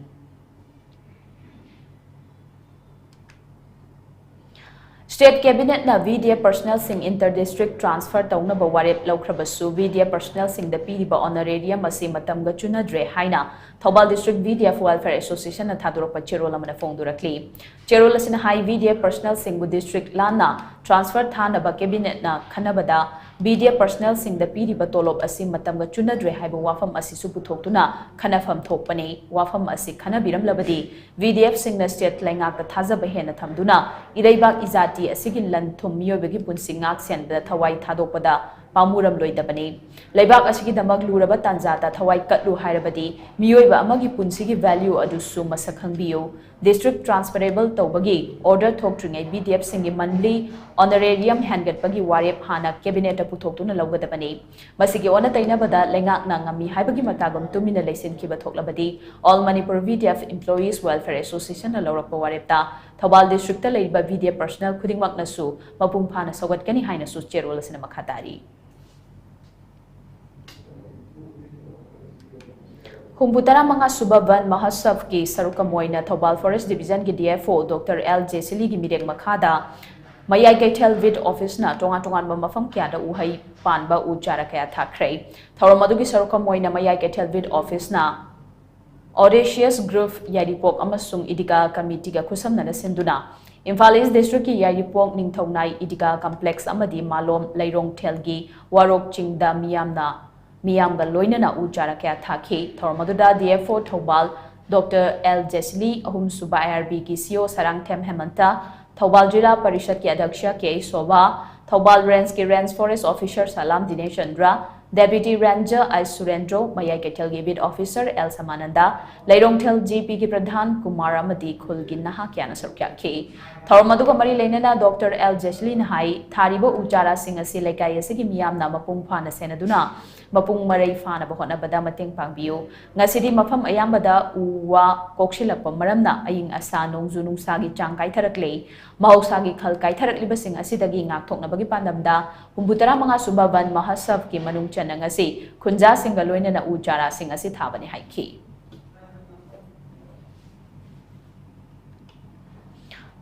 State Cabinet ꯅ VDF personnel ꯁꯤꯡ inter district transfer ꯇꯧꯅꯕ ꯋꯥꯔꯦꯞ ꯂꯧꯈ꯭ꯔꯕꯁꯨ, VDF personnel ꯁꯤꯡꯗ ꯄꯤꯔꯤꯕ honorarium ꯑꯁꯤ ꯃꯇꯝꯒ ꯆꯨꯅꯗ꯭ꯔꯦ ꯍꯥꯏꯅ Thoubal District VDF Welfare Association ꯅ ꯊꯥꯗꯣꯔꯛꯄ ꯆꯦꯔꯣꯜ ꯑꯃꯅ ꯐꯣꯡꯗꯣꯔꯛꯂꯤ꯫ ꯆꯦꯔꯣꯜ ꯑꯁꯤꯅ ꯍꯥꯏ, VDF personnel ꯁꯤꯡꯕꯨ district ꯂꯥꯟꯅ transfer ꯊꯥꯅꯕ cabinet ꯅ ꯈꯟꯅꯕꯗ, VDF personnel ꯁꯤꯡꯗ ꯄꯤꯔꯤꯕ ꯇꯣꯂꯣꯞ ꯑꯁꯤ ꯃꯇꯝꯒ ꯆꯨꯅꯗ꯭ꯔꯦ ꯍꯥꯏꯕ ꯋꯥꯐꯝ ꯑꯁꯤꯁꯨ ꯄꯨꯊꯣꯛꯇꯨꯅ ꯈꯟꯅꯐꯝ ꯊꯣꯛꯄꯅꯤ꯫ ꯋꯥꯐꯝ ꯑꯁꯤ ꯈꯟꯅꯕꯤꯔꯝꯂꯕꯗꯤ, VDF ꯁꯤꯡꯅ state ꯂꯩꯉꯥꯛꯇ ꯊꯥꯖꯕ ꯍꯦꯟꯅ ꯊꯝꯗꯨꯅ ꯏꯔꯩꯕꯥꯛ ꯏꯖꯥꯇꯤ ꯑꯁꯤꯒꯤ ꯂꯟ ꯊꯨꯝ, ꯃꯤꯑꯣꯏꯕꯒꯤ ꯄꯨꯟꯁꯤ ꯉꯥꯛ ꯁꯦꯟꯕꯗ ꯊꯋꯥꯏ ꯊꯥꯗꯣꯛꯄꯗ ꯄꯥꯝꯃꯨꯔꯝꯂꯣꯏꯗꯕꯅꯤ꯫ ꯂꯩꯕꯥꯛ ꯑꯁꯤꯒꯤꯗꯃꯛ ꯂꯨꯔꯕ ꯇꯥꯟꯖꯥꯗ ꯊꯋꯥꯏ ꯀꯠꯂꯨ ꯍꯥꯏꯔꯕꯗꯤ, ꯃꯤꯑꯣꯏꯕ ꯑꯃꯒꯤ ꯄꯨꯟꯁꯤꯒꯤ value ꯑꯗꯨꯁꯨ ꯃꯁꯛ ꯈꯪꯕꯤꯌꯨ꯫ District transferable ꯇꯧꯕꯒꯤ order ꯊꯣꯛꯇ꯭ꯔꯤꯉꯩ VDF ꯁꯤꯡꯒꯤ monthly honorarium ꯍꯦꯟꯒꯠꯄꯒꯤ ꯋꯥꯔꯦꯞ ꯍꯥꯟꯅ cabinet ꯇ ꯄꯨꯊꯣꯛꯇꯨꯅ ꯂꯧꯒꯗꯕꯅꯤ꯫ ꯃꯁꯤꯒꯤ ꯑꯣꯟꯅ ꯇꯩꯅꯕꯗ ꯂꯩꯉꯥꯛꯅ ꯉꯝꯃꯤ ꯍꯥꯏꯕꯒꯤ ꯃꯇꯥꯒꯨꯝ ꯇꯨꯃꯤꯟꯅ ꯂꯩꯁꯤꯟꯈꯤꯕ ꯊꯣꯛꯂꯕꯗꯤ, All Manipur VDF Employees Welfare Association ꯅ ꯂꯧꯔꯛꯄ ꯋꯥꯔꯦꯞꯇ ꯊꯧꯕꯥꯜ district ꯇ ꯂꯩꯔꯤꯕ VDF personnel ꯈꯨꯗꯤꯡꯃꯛꯅꯁꯨ ꯃꯄꯨꯡ ꯐꯥꯅ ꯁꯧꯒꯠꯀꯅꯤ ꯍꯥꯏꯅꯁꯨ ꯆꯦꯔꯣꯜ ꯑꯁꯤꯅ ꯃꯈꯥ ꯇꯥꯔꯤ꯫ ꯍꯨꯝꯐꯨ ꯇꯔꯥꯃꯉꯥ ꯁꯨꯕ ꯚꯟ ꯃꯍꯣꯠꯁꯕꯀꯤ ꯁꯔꯨꯛ ꯑꯃ ꯑꯣꯏꯅ ꯊꯧꯕꯥꯜ Forest Division ꯒꯤ DFO Doctor L ꯖꯦꯁꯤꯂꯤꯒꯤ ꯃꯤꯔꯦꯞ ꯃꯈꯥꯗ ꯃꯌꯥꯏ ꯀꯩꯊꯦꯜ VDF office ꯅ ꯇꯣꯉꯥꯟ ꯇꯣꯉꯥꯟꯕ ꯃꯐꯝ ꯀꯌꯥꯗ ꯎꯍꯩ ꯄꯥꯟꯕ ꯎ ꯆꯥꯔꯥ ꯀꯌꯥ ꯊꯥꯈ꯭ꯔꯦ꯫ ꯊꯧꯔꯝ ꯑꯗꯨꯒꯤ ꯁꯔꯨꯛ ꯑꯃ ꯑꯣꯏꯅ ꯃꯌꯥꯏ ꯀꯩꯊꯦꯜ VDF office ꯅ Audacious Group ꯌꯥꯏꯔꯤꯄꯣꯛ ꯑꯃꯁꯨꯡ ꯏꯗꯤꯀꯥ committee ꯒ ꯈꯨꯠꯁꯝꯅꯅ ꯁꯤꯟꯗꯨꯅ ꯏꯝꯐꯥꯜ East District ꯀꯤ ꯌꯥꯏꯔꯤꯄꯣꯛ ꯅꯤꯡꯊꯧꯅꯥꯏ ꯏꯗꯤꯀꯥ complex ꯑꯃꯗꯤ ꯃꯥꯂꯣꯝ ꯂꯩꯔꯣꯡꯊꯦꯜꯒꯤ ꯋꯥꯔꯣꯛ ꯆꯤꯡꯗ ꯃꯤꯌꯥꯝꯅ, ꯃꯤꯌꯥꯝꯒ ꯂꯣꯏꯅꯅ ꯎ ꯆꯥꯔꯥ ꯀꯌꯥ ꯊꯥꯈꯤ꯫ ꯊꯧꯔꯝ ꯑꯗꯨꯗ DFO ꯊꯧꯕꯥꯜ Doctor L ꯖꯦꯁꯤꯂꯤ, ꯑꯍꯨꯝꯁꯨꯕ IRB ꯒꯤ CO ꯁꯔꯥꯡꯊꯦꯝ ꯍꯦꯃꯟꯇ, ꯊꯧꯕꯥꯜ ꯖꯤꯂꯥ ꯄꯔꯤꯁꯠꯀꯤ ꯑꯗ꯭ꯌꯛꯁ ꯀꯦ ꯁꯣꯚꯥ, ꯊꯧꯕꯥꯜ Range ꯀꯤ Range Forest Officer ꯁꯂꯥꯝ ꯗꯤꯅꯦꯁ ꯆꯟꯗ꯭ꯔ, Deputy Ranger ꯑꯩꯆ ꯁꯨꯔꯦꯟꯗ꯭ꯔꯣ, ꯃꯌꯥꯏ ꯀꯩꯊꯦꯜꯒꯤ beat officer ꯑꯦꯜ ꯁꯃꯥꯅꯟꯗ, ꯂꯩꯔꯣꯡꯊꯦꯜ GP ꯒꯤ ꯄ꯭ꯔꯙꯥꯟ ꯀꯨꯃꯥꯔ ꯑꯃꯗꯤ ꯈꯨꯜꯒꯤ ꯅꯍꯥ ꯀꯌꯥꯅ ꯁꯔꯨꯛ ꯌꯥꯈꯤ꯫ ꯊꯧꯔꯝ ꯑꯗꯨꯒ ꯃꯔꯤ ꯂꯩꯅꯅ Doctor L ꯖꯦꯁꯂꯤꯅ ꯍꯥꯏ, ꯊꯥꯔꯤꯕ ꯎ ꯆꯥꯔꯥꯁꯤꯡ ꯑꯁꯤ ꯂꯩꯀꯥꯏ ꯑꯁꯤꯒꯤ ꯃꯤꯌꯥꯝꯅ ꯃꯄꯨꯡ ꯐꯥꯅ ꯁꯦꯟꯅꯗꯨꯅ ꯃꯄꯨꯡ ꯃꯔꯩ ꯐꯥꯅꯕ ꯍꯣꯠꯅꯕꯗ ꯃꯇꯦꯡ ꯄꯥꯡꯕꯤꯌꯨ꯫ ꯉꯁꯤꯗꯤ ꯃꯐꯝ ꯑꯌꯥꯝꯕꯗ ꯎ ꯋꯥ ꯀꯣꯛꯁꯤꯜꯂꯛꯄ ꯃꯔꯝꯅ ꯑꯏꯪ ꯑꯁꯥ, ꯅꯣꯡꯖꯨ ꯅꯨꯡꯁꯥꯒꯤ ꯆꯥꯡ ꯀꯥꯏꯊꯔꯛꯂꯦ꯫ ꯃꯍꯧꯁꯥꯒꯤ ꯈꯜ ꯀꯥꯏꯊꯔꯛꯂꯤꯕꯁꯤꯡ ꯑꯁꯤꯗꯒꯤ ꯉꯥꯛꯊꯣꯛꯅꯕꯒꯤ ꯄꯥꯟꯗꯝꯗ ꯍꯨꯝꯐꯨ ꯇꯔꯥꯃꯉꯥ ꯁꯨꯕ ꯚꯟ ꯃꯍꯣꯠꯁꯕꯀꯤ ꯃꯅꯨꯡ ꯆꯟꯅ ꯉꯁꯤ ꯈꯨꯟꯖꯥꯁꯤꯡꯒ ꯂꯣꯏꯅꯅ ꯎ ꯆꯥꯔꯥꯁꯤꯡ ꯑꯁꯤ ꯊꯥꯕꯅꯤ ꯍꯥꯏꯈꯤ꯫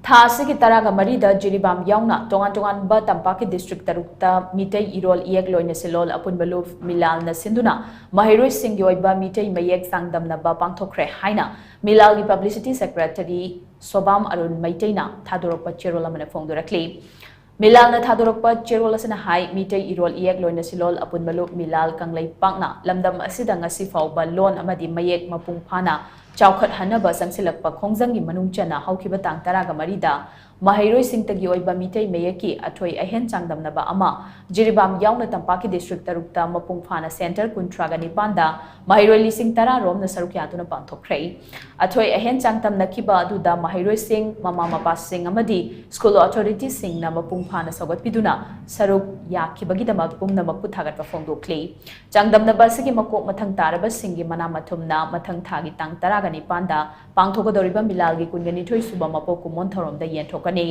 ꯊꯥ ꯑꯁꯤꯒꯤ ꯇꯔꯥꯒ ꯃꯔꯤꯗ ꯖꯤꯔꯤꯕꯥꯝ ꯌꯥꯎꯅ ꯇꯣꯉꯥꯟ ꯇꯣꯉꯥꯟꯕ ꯇꯝꯄꯥꯛꯀꯤ ꯗꯤꯁꯇ꯭ꯔꯤꯛ ꯇꯔꯨꯛꯇ ꯃꯤꯇꯩ ꯏꯔꯣꯜ ꯏꯌꯦꯛ ꯂꯣꯏꯅ ꯁꯤꯂꯣꯜ ꯑꯄꯨꯟꯕ ꯂꯨꯞ ꯃꯤꯂꯥꯜꯅ ꯁꯤꯟꯗꯨꯅ ꯃꯍꯩꯔꯣꯏꯁꯤꯡꯒꯤ ꯑꯣꯏꯕ ꯃꯤꯇꯩ ꯃꯌꯦꯛ ꯆꯥꯡꯗꯝꯅꯕ ꯄꯥꯡꯊꯣꯛꯈ꯭ꯔꯦ ꯍꯥꯏꯅ ꯃꯤꯂꯥꯜꯒꯤ ꯄꯕ꯭ꯂꯤꯁꯤꯇꯤ ꯁꯦꯀ꯭ꯔꯦꯇꯔꯤ ꯁꯣꯕꯥꯝ ꯑꯔꯨꯟ ꯃꯩꯇꯩꯅ ꯊꯥꯗꯣꯔꯛꯄ ꯆꯦꯔꯣꯜ ꯑꯃꯅ ꯐꯣꯡꯗꯣꯔꯛꯂꯤ꯫ ꯃꯤꯂꯥꯜꯅ ꯊꯥꯗꯣꯔꯛꯄ ꯆꯦꯔꯣꯜ ꯑꯁꯤꯅ ꯍꯥꯏ, ꯃꯤꯇꯩ ꯏꯔꯣꯜ ꯏꯌꯦꯛ ꯂꯣꯏꯅ ꯁꯤꯂꯣꯜ ꯑꯄꯨꯟꯕ ꯂꯨꯞ ꯃꯤꯂꯥꯜ ꯀꯪꯂꯩꯄꯥꯛꯅ ꯂꯝꯗꯝ ꯑꯁꯤꯗ ꯉꯁꯤ ꯐꯥꯎꯕ ꯂꯣꯟ ꯑꯃꯗꯤ ꯃꯌꯦꯛ ꯃꯄꯨꯡ ꯐꯥꯅ ꯆꯥꯎꯈꯠꯍꯟꯅꯕ ꯆꯪꯁꯤꯜꯂꯛꯄ ꯈꯣꯡꯖꯪꯒꯤ ꯃꯅꯨꯡ ꯆꯟꯅ ꯍꯧꯈꯤꯕ ꯇꯥꯡ ꯇꯔꯥꯒ ꯃꯔꯤꯗ ꯃꯍꯩꯔꯣꯏꯁꯤꯡꯇꯒꯤ ꯑꯣꯏꯕ ꯃꯤꯇꯩ ꯃꯌꯦꯛꯀꯤ ꯑꯊꯣꯏ ꯑꯍꯦꯟ ꯆꯥꯡꯗꯝꯅꯕ ꯑꯃ ꯖꯤꯔꯤꯕꯥꯝ ꯌꯥꯎꯅ ꯇꯝꯄꯥꯛꯀꯤ ꯗꯤꯁꯇ꯭ꯔꯤꯛ ꯇꯔꯨꯛꯇ ꯃꯄꯨꯡ ꯐꯥꯅ ꯁꯦꯟꯇꯔ ꯀꯨꯟꯊ꯭ꯔꯥꯒ ꯅꯤꯄꯥꯟꯗ ꯃꯍꯩꯔꯣꯏ ꯂꯤꯁꯤꯡ ꯇꯔꯥ ꯔꯣꯝꯅ ꯁꯔꯨꯛ ꯌꯥꯗꯨꯅ ꯄꯥꯡꯊꯣꯛꯈ꯭ꯔꯦ꯫ ꯑꯊꯣꯏ ꯑꯍꯦꯟ ꯆꯥꯡꯗꯝꯅꯈꯤꯕ ꯑꯗꯨꯗ ꯃꯍꯩꯔꯣꯏꯁꯤꯡ, ꯃꯃꯥ ꯃꯄꯥꯁꯤꯡ ꯑꯃꯗꯤ ꯁ꯭ꯀꯨꯜ ꯑꯣꯊꯣꯔꯤꯇꯤꯁꯤꯡꯅ ꯃꯄꯨꯡ ꯐꯥꯅ ꯁꯧꯒꯠꯄꯤꯗꯨꯅ ꯁꯔꯨꯛ ꯌꯥꯈꯤꯕꯒꯤꯗꯃꯛ ꯄꯨꯝꯅꯃꯛꯄꯨ ꯊꯥꯒꯠꯄ ꯐꯣꯡꯗꯣꯛꯂꯤ꯫ ꯆꯥꯡꯗꯝꯅꯕ ꯑꯁꯤꯒꯤ ꯃꯀꯣꯛ ꯃꯊꯪ ꯇꯥꯔꯕꯁꯤꯡꯒꯤ ꯃꯅꯥ ꯃꯊꯨꯝꯅ ꯃꯊꯪ ꯊꯥꯒꯤ ꯇꯥꯡ ꯇꯔꯥꯒ ꯅꯤꯄꯥꯟꯗ ꯄꯥꯡꯊꯣꯛꯀꯗꯧꯔꯤꯕ ꯃꯤꯂꯥꯜꯒꯤ ꯀꯨꯟꯒ ꯅꯤꯊꯣꯏ ꯁꯨꯕ ꯃꯄꯣꯛ ꯀꯨꯝꯑꯣꯟ ꯊꯧꯔꯝꯗ ꯌꯦꯟꯊꯣꯛꯀꯅꯤ꯫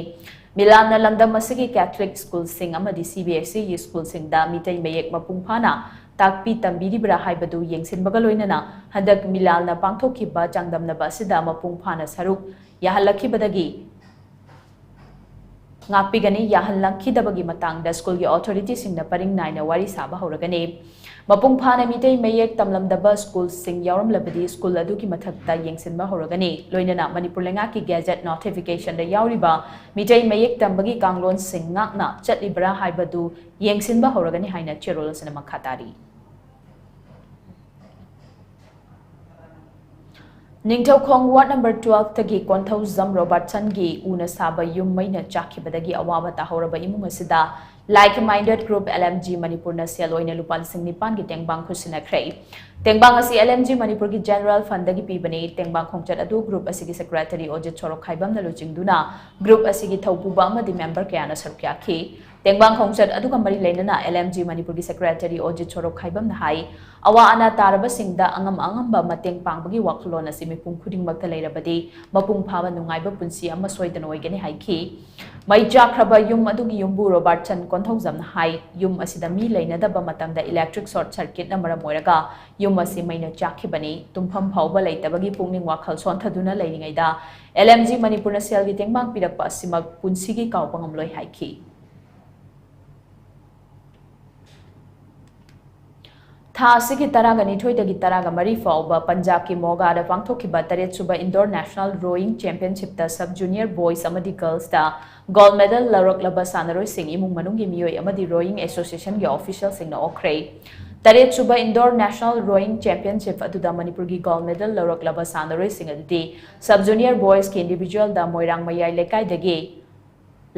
ꯃꯤꯂꯥꯜꯅ ꯂꯝꯗꯝ ꯑꯁꯤꯒꯤ ꯀꯦꯊꯂꯤꯛ ꯁ꯭ꯀꯨꯜꯁꯤꯡ ꯑꯃꯗꯤ ꯁꯤ ꯕꯤ ꯑꯦꯁ ꯏꯒꯤ ꯁ꯭ꯀꯨꯜꯁꯤꯡꯗ ꯃꯤꯇꯩ ꯃꯌꯦꯛ ꯃꯄꯨꯡ ꯐꯥꯅ ꯇꯥꯛꯄꯤ ꯇꯝꯕꯤꯔꯤꯕ꯭ꯔꯥ ꯍꯥꯏꯕꯗꯨ ꯌꯦꯡꯁꯤꯟꯕꯒ ꯂꯣꯏꯅꯅ ꯍꯟꯗꯛ ꯃꯤꯂꯥꯜꯅ ꯄꯥꯡꯊꯣꯛꯈꯤꯕ ꯆꯥꯡꯗꯝꯅꯕ ꯑꯁꯤꯗ ꯃꯄꯨꯡ ꯐꯥꯅ ꯁꯔꯨꯛ ꯌꯥꯍꯜꯂꯛꯈꯤꯕꯗꯒꯤ ꯉꯥꯛꯄꯤꯒꯅꯤ, ꯌꯥꯍꯜꯂꯛꯈꯤꯗꯕꯒꯤ ꯃꯇꯥꯡꯗ ꯁ꯭ꯀꯨꯜꯒꯤ ꯑꯣꯊꯣꯔꯤꯇꯤꯁꯤꯡꯅ ꯄꯔꯤꯡ ꯅꯥꯏꯅ ꯋꯥꯔꯤ ꯁꯥꯕ ꯍꯧꯔꯒꯅꯤ꯫ ꯃꯄꯨꯡ ꯐꯥꯅ ꯃꯤꯇꯩ ꯃꯌꯦꯛ ꯇꯝꯂꯝꯗꯕ ꯁ꯭ꯀꯨꯜꯁꯤꯡ ꯌꯥꯎꯔꯝꯂꯕꯗꯤ ꯁ꯭ꯀꯨꯜ ꯑꯗꯨꯒꯤ ꯃꯊꯛꯇ ꯌꯦꯡꯁꯤꯟꯕ ꯍꯧꯔꯒꯅꯤ꯫ ꯂꯣꯏꯅꯅ ꯃꯅꯤꯄꯨꯔ ꯂꯩꯉꯥꯛꯀꯤ ꯒꯦꯖꯦꯠ ꯅꯣꯇꯤꯐꯤꯀꯦꯁꯟꯗ ꯌꯥꯎꯔꯤꯕ ꯃꯤꯇꯩ ꯃꯌꯦꯛ ꯇꯝꯕꯒꯤ ꯀꯥꯡꯂꯣꯟꯁꯤꯡ ꯉꯥꯛꯅ ꯆꯠꯂꯤꯕ꯭ꯔꯥ ꯍꯥꯏꯕꯗꯨ ꯌꯦꯡꯁꯤꯟꯕ ꯍꯧꯔꯒꯅꯤ ꯍꯥꯏꯅ ꯆꯦꯔꯣꯜ ꯑꯁꯤꯅ ꯃꯈꯥ ꯇꯥꯔꯤ꯫ ꯅꯤꯡꯊꯧꯈꯣꯡ ꯋꯥꯔꯗ ꯅꯝꯕꯔ ꯇꯨꯋꯦꯜꯐꯇꯒꯤ ꯀꯣꯟꯊꯧꯖꯝ ꯔꯣꯕꯥꯔꯠꯁꯟꯒꯤ ꯎꯅ ꯁꯥꯕ ꯌꯨꯝ ꯃꯩꯅ ꯆꯥꯛꯈꯤꯕꯗꯒꯤ ꯑꯋꯥꯕ ꯇꯥꯍꯧꯔꯕ ꯏꯃꯨꯡ ꯑꯁꯤꯗ Like Minded Group L M G ꯃꯅꯤꯄꯨꯔꯅ ꯁꯦꯜ ꯑꯣꯏꯅ ꯂꯨꯄꯥ ꯂꯤꯁꯤꯡ ꯅꯤꯄꯥꯟꯒꯤ ꯇꯦꯡꯕꯥꯡ ꯈꯨꯠꯁꯤꯟꯅꯈ꯭ꯔꯦ꯫ ꯇꯦꯡꯕꯥꯡ ꯑꯁꯤ L M G ꯃꯅꯤꯄꯨꯔꯒꯤ ꯖꯦꯅꯔꯦꯜ ꯐꯟꯗꯒꯤ ꯄꯤꯕꯅꯤ꯫ ꯇꯦꯡꯕꯥꯡ ꯈꯣꯡꯆꯠ ꯑꯗꯨ ꯒ꯭ꯔꯨꯞ ꯑꯁꯤꯒꯤ ꯁꯦꯀ꯭ꯔꯦꯇꯔꯤ ꯑꯣꯖꯤꯠ ꯁꯣꯔꯣꯛꯈꯥꯏꯕꯝꯅ ꯂꯨꯆꯤꯡꯗꯨꯅ ꯒ꯭ꯔꯨꯞ ꯑꯁꯤꯒꯤ ꯊꯧꯄꯨꯕ ꯑꯃꯗꯤ ꯃꯦꯝꯕꯔ ꯀꯌꯥꯅ ꯁꯔꯨꯛ ꯌꯥꯈꯤ꯫ ꯇꯦꯡꯕꯥꯡ ꯈꯣꯡꯆꯠ ꯑꯗꯨꯒ ꯃꯔꯤ ꯂꯩꯅꯅ L M G ꯃꯅꯤꯄꯨꯔꯒꯤ ꯁꯦꯀ꯭ꯔꯦꯇꯔꯤ ꯑꯣꯖꯤꯠ ꯁꯣꯔꯣꯛꯈꯥꯏꯕꯝꯅ ꯍꯥꯏ, ꯑꯋꯥ ꯑꯅꯥ ꯇꯥꯔꯕꯁꯤꯡꯗ ꯑꯉꯝ ꯑꯉꯝꯕ ꯃꯇꯦꯡ ꯄꯥꯡꯕꯒꯤ ꯋꯥꯈꯜꯂꯣꯟ ꯑꯁꯤ ꯃꯤꯄꯨꯝ ꯈꯨꯗꯤꯡꯃꯛꯇ ꯂꯩꯔꯕꯗꯤ ꯃꯄꯨꯡ ꯐꯥꯕ ꯅꯨꯡꯉꯥꯏꯕ ꯄꯨꯟꯁꯤ ꯑꯃ ꯁꯣꯏꯗꯅ ꯑꯣꯏꯒꯅꯤ ꯍꯥꯏꯈꯤ꯫ ꯃꯩ ꯆꯥꯛꯈ꯭ꯔꯕ ꯌꯨꯝ ꯑꯗꯨꯒꯤ ꯌꯨꯝꯕꯨ ꯔꯣꯕꯥꯔꯠꯁꯟ ꯀꯣꯟꯊꯧꯖꯝꯅ ꯍꯥꯏ, ꯌꯨꯝ ꯑꯁꯤꯗ ꯃꯤ ꯂꯩꯅꯗꯕ ꯃꯇꯝꯗ electric short circuitꯅ ꯃꯔꯝ ꯑꯣꯏꯔꯒ ꯌꯨꯝ ꯑꯁꯤ ꯃꯩꯅ ꯆꯥꯛꯈꯤꯕꯅꯤ꯫ ꯇꯨꯝꯐꯝ ꯐꯥꯎꯕ ꯂꯩꯇꯕꯒꯤ ꯄꯨꯛꯅꯤꯡ ꯋꯥꯈꯜ ꯁꯣꯟꯊꯗꯨꯅ ꯂꯩꯔꯤꯉꯩꯗ L M G ꯃꯅꯤꯄꯨꯔꯅ ꯁꯦꯜꯒꯤ ꯇꯦꯡꯕꯥꯡ ꯄꯤꯔꯛꯄ ꯑꯁꯤꯃꯛ ꯄꯨꯟꯁꯤꯒꯤ ꯀꯥꯎꯕ ꯉꯝꯂꯣꯏ ꯍꯥꯏꯈꯤ꯫ ꯊꯥ ꯑꯁꯤꯒꯤ ꯇꯔꯥꯒ ꯅꯤꯊꯣꯏꯗꯒꯤ ꯇꯔꯥꯒ ꯃꯔꯤ ꯐꯥꯎꯕ ꯄꯟꯖꯥꯕꯀꯤ ꯃꯣꯒꯥꯗ ꯄꯥꯡꯊꯣꯛꯈꯤꯕ ꯇꯔꯦꯠꯁꯨꯕ Indoor National Rowing Championshipꯇ Sub Junior Boys ꯑꯃꯗꯤ Girlsꯇ gold medal ꯂꯧꯔꯛꯂꯕ ꯁꯥꯟꯅꯔꯣꯏꯁꯤꯡ ꯏꯃꯨꯡ ꯃꯅꯨꯡꯒꯤ ꯃꯤꯑꯣꯏ ꯑꯃꯗꯤ rowing associationꯒꯤ officialꯁꯤꯡꯅ ꯑꯣꯛꯈ꯭ꯔꯦ꯫ ꯇꯔꯦꯠꯁꯨꯕ Indoor National Rowing Championship ꯑꯗꯨꯗ ꯃꯅꯤꯄꯨꯔꯒꯤ gold medal ꯂꯧꯔꯛꯂꯕ ꯁꯥꯟꯅꯔꯣꯏꯁꯤꯡ ꯑꯗꯨꯗꯤ Sub Junior Boysꯀꯤ individualꯗ ꯃꯣꯏꯔꯥꯡ ꯃꯌꯥꯏ ꯂꯩꯀꯥꯏꯗꯒꯤ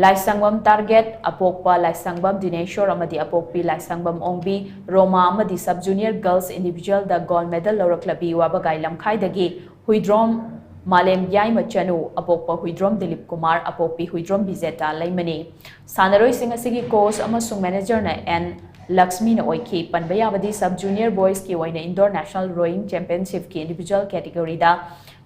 ꯂꯥꯏꯁꯪꯕꯝ ꯇꯥꯔꯒꯦꯠ, ꯑꯄꯣꯛꯄ ꯂꯥꯏꯁꯪꯕꯝ ꯗꯤꯅꯦꯁꯣꯔ ꯑꯃꯗꯤ ꯑꯄꯣꯛꯄꯤ ꯂꯥꯏꯁꯪꯕꯝ ꯑꯣꯡꯕꯤ ꯔꯣꯃꯥ ꯑꯃꯗꯤ Sub Junior Girls individualꯗ gold medal ꯂꯧꯔꯛꯂꯕꯤ ꯋꯥꯕꯒꯥꯏ ꯂꯝꯈꯥꯏꯗꯒꯤ ꯍꯨꯏꯗ꯭ꯔꯣꯝ ꯃꯥꯂꯦꯝ ꯌꯥꯏꯃ ꯆꯅꯨ, ꯑꯄꯣꯛꯄ ꯍꯨꯏꯗ꯭ꯔꯣꯝ ꯗꯤꯂꯤꯞ ꯀꯨꯃꯥꯔ, ꯑꯄꯣꯛꯄꯤ ꯍꯨꯏꯗ꯭ꯔꯣꯝ ꯕꯤꯖꯦꯇꯥ ꯂꯩꯃꯅꯤ꯫ ꯁꯥꯟꯅꯔꯣꯏꯁꯤꯡ ꯑꯁꯤꯒꯤ coach ꯑꯃꯁꯨꯡ managerꯅ N ꯂꯛꯁꯃꯤꯅ ꯑꯣꯏꯈꯤ꯫ ꯄꯟꯕ ꯌꯥꯕꯗꯤ Sub Junior Boysꯀꯤ ꯑꯣꯏꯅ Indoor National Rowing Championshipꯀꯤ individual categoryꯗ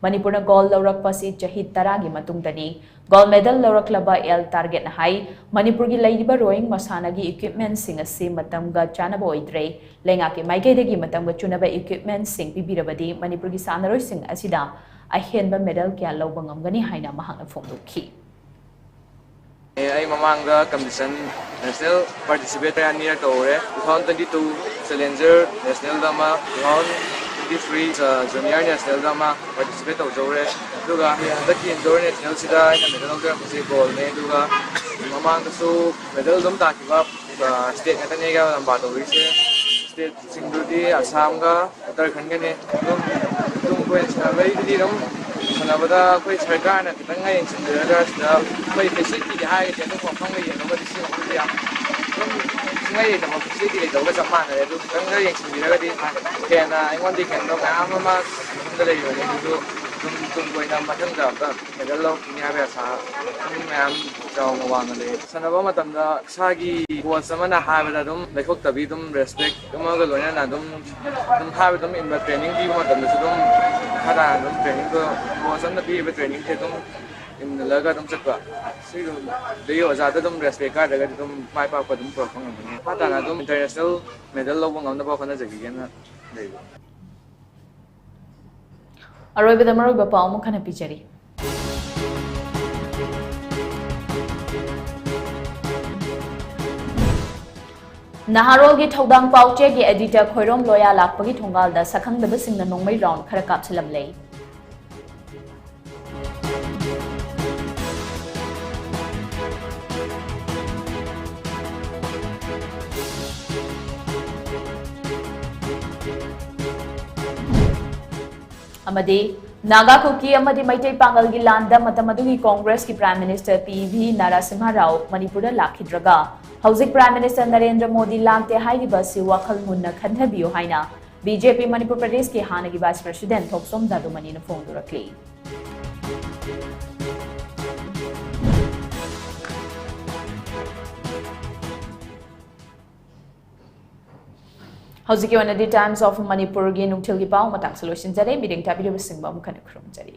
ꯃꯅꯤꯄꯨꯔꯅ gold ꯂꯧꯔꯛꯄ ꯑꯁꯤ ꯆꯍꯤ ꯇꯔꯥꯒꯤ ꯃꯇꯨꯡꯗꯅꯤ꯫ Gold medal ꯂꯧꯔꯛꯂꯕ L ꯇꯥꯔꯒꯦꯠꯅ ꯍꯥꯏ, ꯃꯅꯤꯄꯨꯔꯒꯤ ꯂꯩꯔꯤꯕ rowing ꯃꯁꯥꯟꯅꯒꯤ equipmentꯁꯤꯡ ꯑꯁꯤ ꯃꯇꯝꯒ ꯆꯥꯅꯕ ꯑꯣꯏꯗ꯭ꯔꯦ꯫ ꯂꯩꯉꯥꯛꯀꯤ ꯃꯥꯏꯀꯩꯗꯒꯤ ꯃꯇꯝꯒ ꯆꯨꯅꯕ equipmentꯁꯤꯡ ꯄꯤꯕꯤꯔꯕꯗꯤ ꯃꯅꯤꯄꯨꯔꯒꯤ ꯁꯥꯟꯅꯔꯣꯏꯁꯤꯡ ꯑꯁꯤꯗ ꯑꯍꯦꯟꯕ medal ꯀꯌꯥ ꯂꯧꯕ ꯉꯝꯒꯅꯤ ꯍꯥꯏꯅ ꯃꯍꯥꯛꯅ ꯐꯣꯡꯗꯣꯛꯈꯤ꯫ ꯑꯩ ꯃꯃꯥꯡꯗ competition national participate ꯑꯅꯤꯔꯛ ꯇꯧꯔꯦ꯫ Two thousand twenty two Challenger nationalꯗ ꯑꯃ, two thousand twenty three junior nationalꯗ ꯑꯃ participate ꯇꯧꯖꯧꯔꯦ꯫ ꯑꯗꯨꯒ ꯍꯟꯗꯛꯀꯤ indoor nationalꯁꯤꯗ ꯑꯩꯅ medal ꯂꯧꯖꯔꯛꯄꯁꯦ goldꯅꯦ꯫ ꯑꯗꯨꯒ ꯃꯃꯥꯡꯗꯁꯨ medal ꯑꯗꯨꯝ ꯇꯥꯈꯤꯕ state ꯉꯥꯛꯇꯅꯦ ꯑꯩꯒ ꯂꯝꯕꯥ ꯇꯧꯔꯤꯁꯦ꯫ Stateꯁꯤꯡꯗꯨꯗꯤ ꯑꯁꯥꯝꯒ ꯎꯠꯇꯔꯥꯈꯟꯒꯅꯦ꯫ ꯑꯗꯨꯝ ꯑꯗꯨꯝ ꯑꯩꯈꯣꯏ ꯁꯥꯟꯅꯕꯩꯗꯨꯗꯤ ꯑꯗꯨꯝ ꯁꯥꯟꯅꯕꯗ ꯑꯩꯈꯣꯏ ꯁꯔꯀꯥꯔꯅ ꯈꯤꯇꯪꯒ ꯌꯦꯡꯁꯤꯟꯕꯤꯔꯒ ꯁꯤꯗ ꯑꯩꯈꯣꯏ facilityꯒꯤ ꯍꯥꯏꯔꯒꯗꯤ ꯑꯇꯣꯞꯄ ꯃꯐꯝꯒ ꯌꯦꯡꯅꯕꯗꯤ ꯁꯤ ꯃꯐꯝꯁꯤ ꯌꯥꯝ ꯑꯗꯨꯝ ꯁꯨꯡꯂꯩ ꯂꯩꯇꯕ facility ꯂꯩꯇꯕꯒ ꯆꯞ ꯃꯥꯟꯅꯔꯦ꯫ ꯑꯗꯨ ꯈꯤꯇꯪꯒ ꯌꯦꯡꯁꯤꯟꯕꯤꯔꯒꯗꯤ ꯍꯦꯟꯅ ꯑꯩꯉꯣꯟꯗꯒꯤ ꯍꯦꯟꯕ ꯃꯌꯥꯝ ꯑꯃ ꯃꯐꯝꯗ ꯂꯩꯔꯤꯕꯅꯤ꯫ ꯑꯗꯨ ꯑꯗꯨꯝ ꯇꯨꯡ ꯀꯣꯏꯅ ꯃꯊꯪꯗ ꯑꯝꯇ ꯃꯦꯗꯜ ꯂꯧꯈꯤꯅꯤ ꯍꯥꯏꯕ ꯑꯁꯥ ꯑꯗꯨꯝ ꯃꯌꯥꯝ ꯆꯥꯎꯅ ꯋꯥꯡꯅ ꯂꯩ꯫ ꯁꯥꯟꯅꯕ ꯃꯇꯝꯗ ꯏꯁꯥꯒꯤ ꯀꯣꯆ ꯑꯃꯅ ꯍꯥꯏꯕꯗ ꯑꯗꯨꯝ ꯂꯩꯊꯣꯛꯇꯕꯤ ꯑꯗꯨꯝ ꯔꯦꯁꯄꯦꯛ ꯑꯃꯒ ꯂꯣꯏꯅꯅ ꯑꯗꯨꯝ ꯑꯗꯨꯝ ꯍꯥꯏꯕ ꯑꯗꯨꯝ ꯏꯟꯕ꯫ ꯇ꯭ꯔꯦꯅꯤꯡ ꯄꯤꯕ ꯃꯇꯝꯗꯁꯨ ꯑꯗꯨꯝ ꯃꯈꯥ ꯇꯥꯅ ꯑꯗꯨꯝ ꯇ꯭ꯔꯦꯅꯤꯡꯗꯣ ꯀꯣꯆ ꯑꯃꯅ ꯄꯤꯔꯤꯕ ꯇ꯭ꯔꯦꯅꯤꯡꯁꯦ ꯑꯗꯨꯝ ꯏꯟꯅꯂꯒ ꯑꯗꯨꯝ ꯆꯠꯄ꯫ ꯁꯤꯗꯒꯤ ꯑꯣꯖꯥꯗ ꯑꯗꯨꯝ ꯔꯦꯁꯄꯦꯛ ꯀꯥꯏꯗ꯭ꯔꯒꯗꯤ ꯑꯗꯨꯝ ꯃꯥꯏ ꯄꯥꯛꯄ ꯑꯗꯨꯝ ꯄꯨꯔꯛꯄ ꯉꯝꯒꯅꯤ꯫ ꯃꯈꯥ ꯇꯥꯅ ꯑꯗꯨꯝ ꯏꯟꯇꯔꯅꯦꯁꯅꯦꯜ ꯃꯦꯗꯜ ꯂꯧꯕ ꯉꯝꯅꯕ ꯍꯣꯠꯅꯖꯈꯤꯒꯦꯅ ꯂꯩꯕ꯫ ꯑꯔꯣꯏꯕꯗ ꯃꯔꯨꯑꯣꯏꯕ ꯄꯥꯎ ꯑꯃꯨꯛ ꯍꯟꯅ ꯄꯤꯖꯔꯤ꯫ ꯅꯍꯥꯔꯣꯜꯒꯤ ꯊꯧꯗꯥꯡ ꯄꯥꯎꯆꯦꯒꯤ editor ꯈꯣꯏꯔꯣꯝ ꯂꯣꯌꯥ ꯂꯥꯛꯄꯒꯤ ꯊꯣꯡꯒꯥꯜꯗ ꯁꯛꯈꯪꯗꯕꯁꯤꯡꯅ ꯅꯣꯡꯃꯩ round ꯈꯔ ꯀꯥꯞꯁꯤꯜꯂꯝꯂꯦ꯫ ꯑꯃꯗꯤ ꯅꯥꯒꯥ ꯀꯨꯀꯤ ꯑꯃꯗꯤ ꯃꯩꯇꯩ ꯄꯥꯉꯜꯒꯤ ꯂꯥꯟꯗ ꯃꯇꯝ ꯑꯗꯨꯒꯤ ꯀꯣꯡꯒ꯭ꯔꯦꯁꯀꯤ Prime Minister P V Narasimha Rao ꯃꯅꯤꯄꯨꯔꯗ ꯂꯥꯛꯈꯤꯗ꯭ꯔꯒ ꯍꯧꯖꯤꯛ Prime Minister ꯅꯔꯦꯟꯗ꯭ꯔ ꯃꯣꯗꯤ ꯂꯥꯛꯇꯦ ꯍꯥꯏꯔꯤꯕ ꯑꯁꯤ ꯋꯥꯈꯜ ꯃꯨꯟꯅ ꯈꯟꯊꯕꯤꯌꯨ ꯍꯥꯏꯅ ꯕꯤ ꯖꯦ ꯄꯤ ꯃꯅꯤꯄꯨꯔ ꯄ꯭ꯔꯗꯦꯁꯀꯤ ꯍꯥꯟꯅꯒꯤ Vice President ꯊꯣꯛꯆꯣꯝ ꯖꯥꯗꯨꯃꯅꯤꯅ ꯐꯣꯡꯗꯣꯔꯛꯂꯤ꯫ ꯍꯧꯖꯤꯛꯀꯤ ꯑꯣꯏꯅꯗꯤ Times of ꯃꯅꯤꯄꯨꯔꯒꯤ ꯅꯨꯡꯊꯤꯜꯒꯤ ꯄꯥꯎ ꯃꯇꯥꯡꯁꯨ ꯂꯣꯏꯁꯤꯟꯖꯔꯦ꯫ ꯃꯤꯠꯌꯦꯡ ꯇꯥꯕꯤꯔꯤꯕꯁꯤꯡꯕꯨ ꯑꯃꯨꯛ ꯍꯟꯅ ꯈꯨꯔꯨꯝꯖꯔꯤ꯫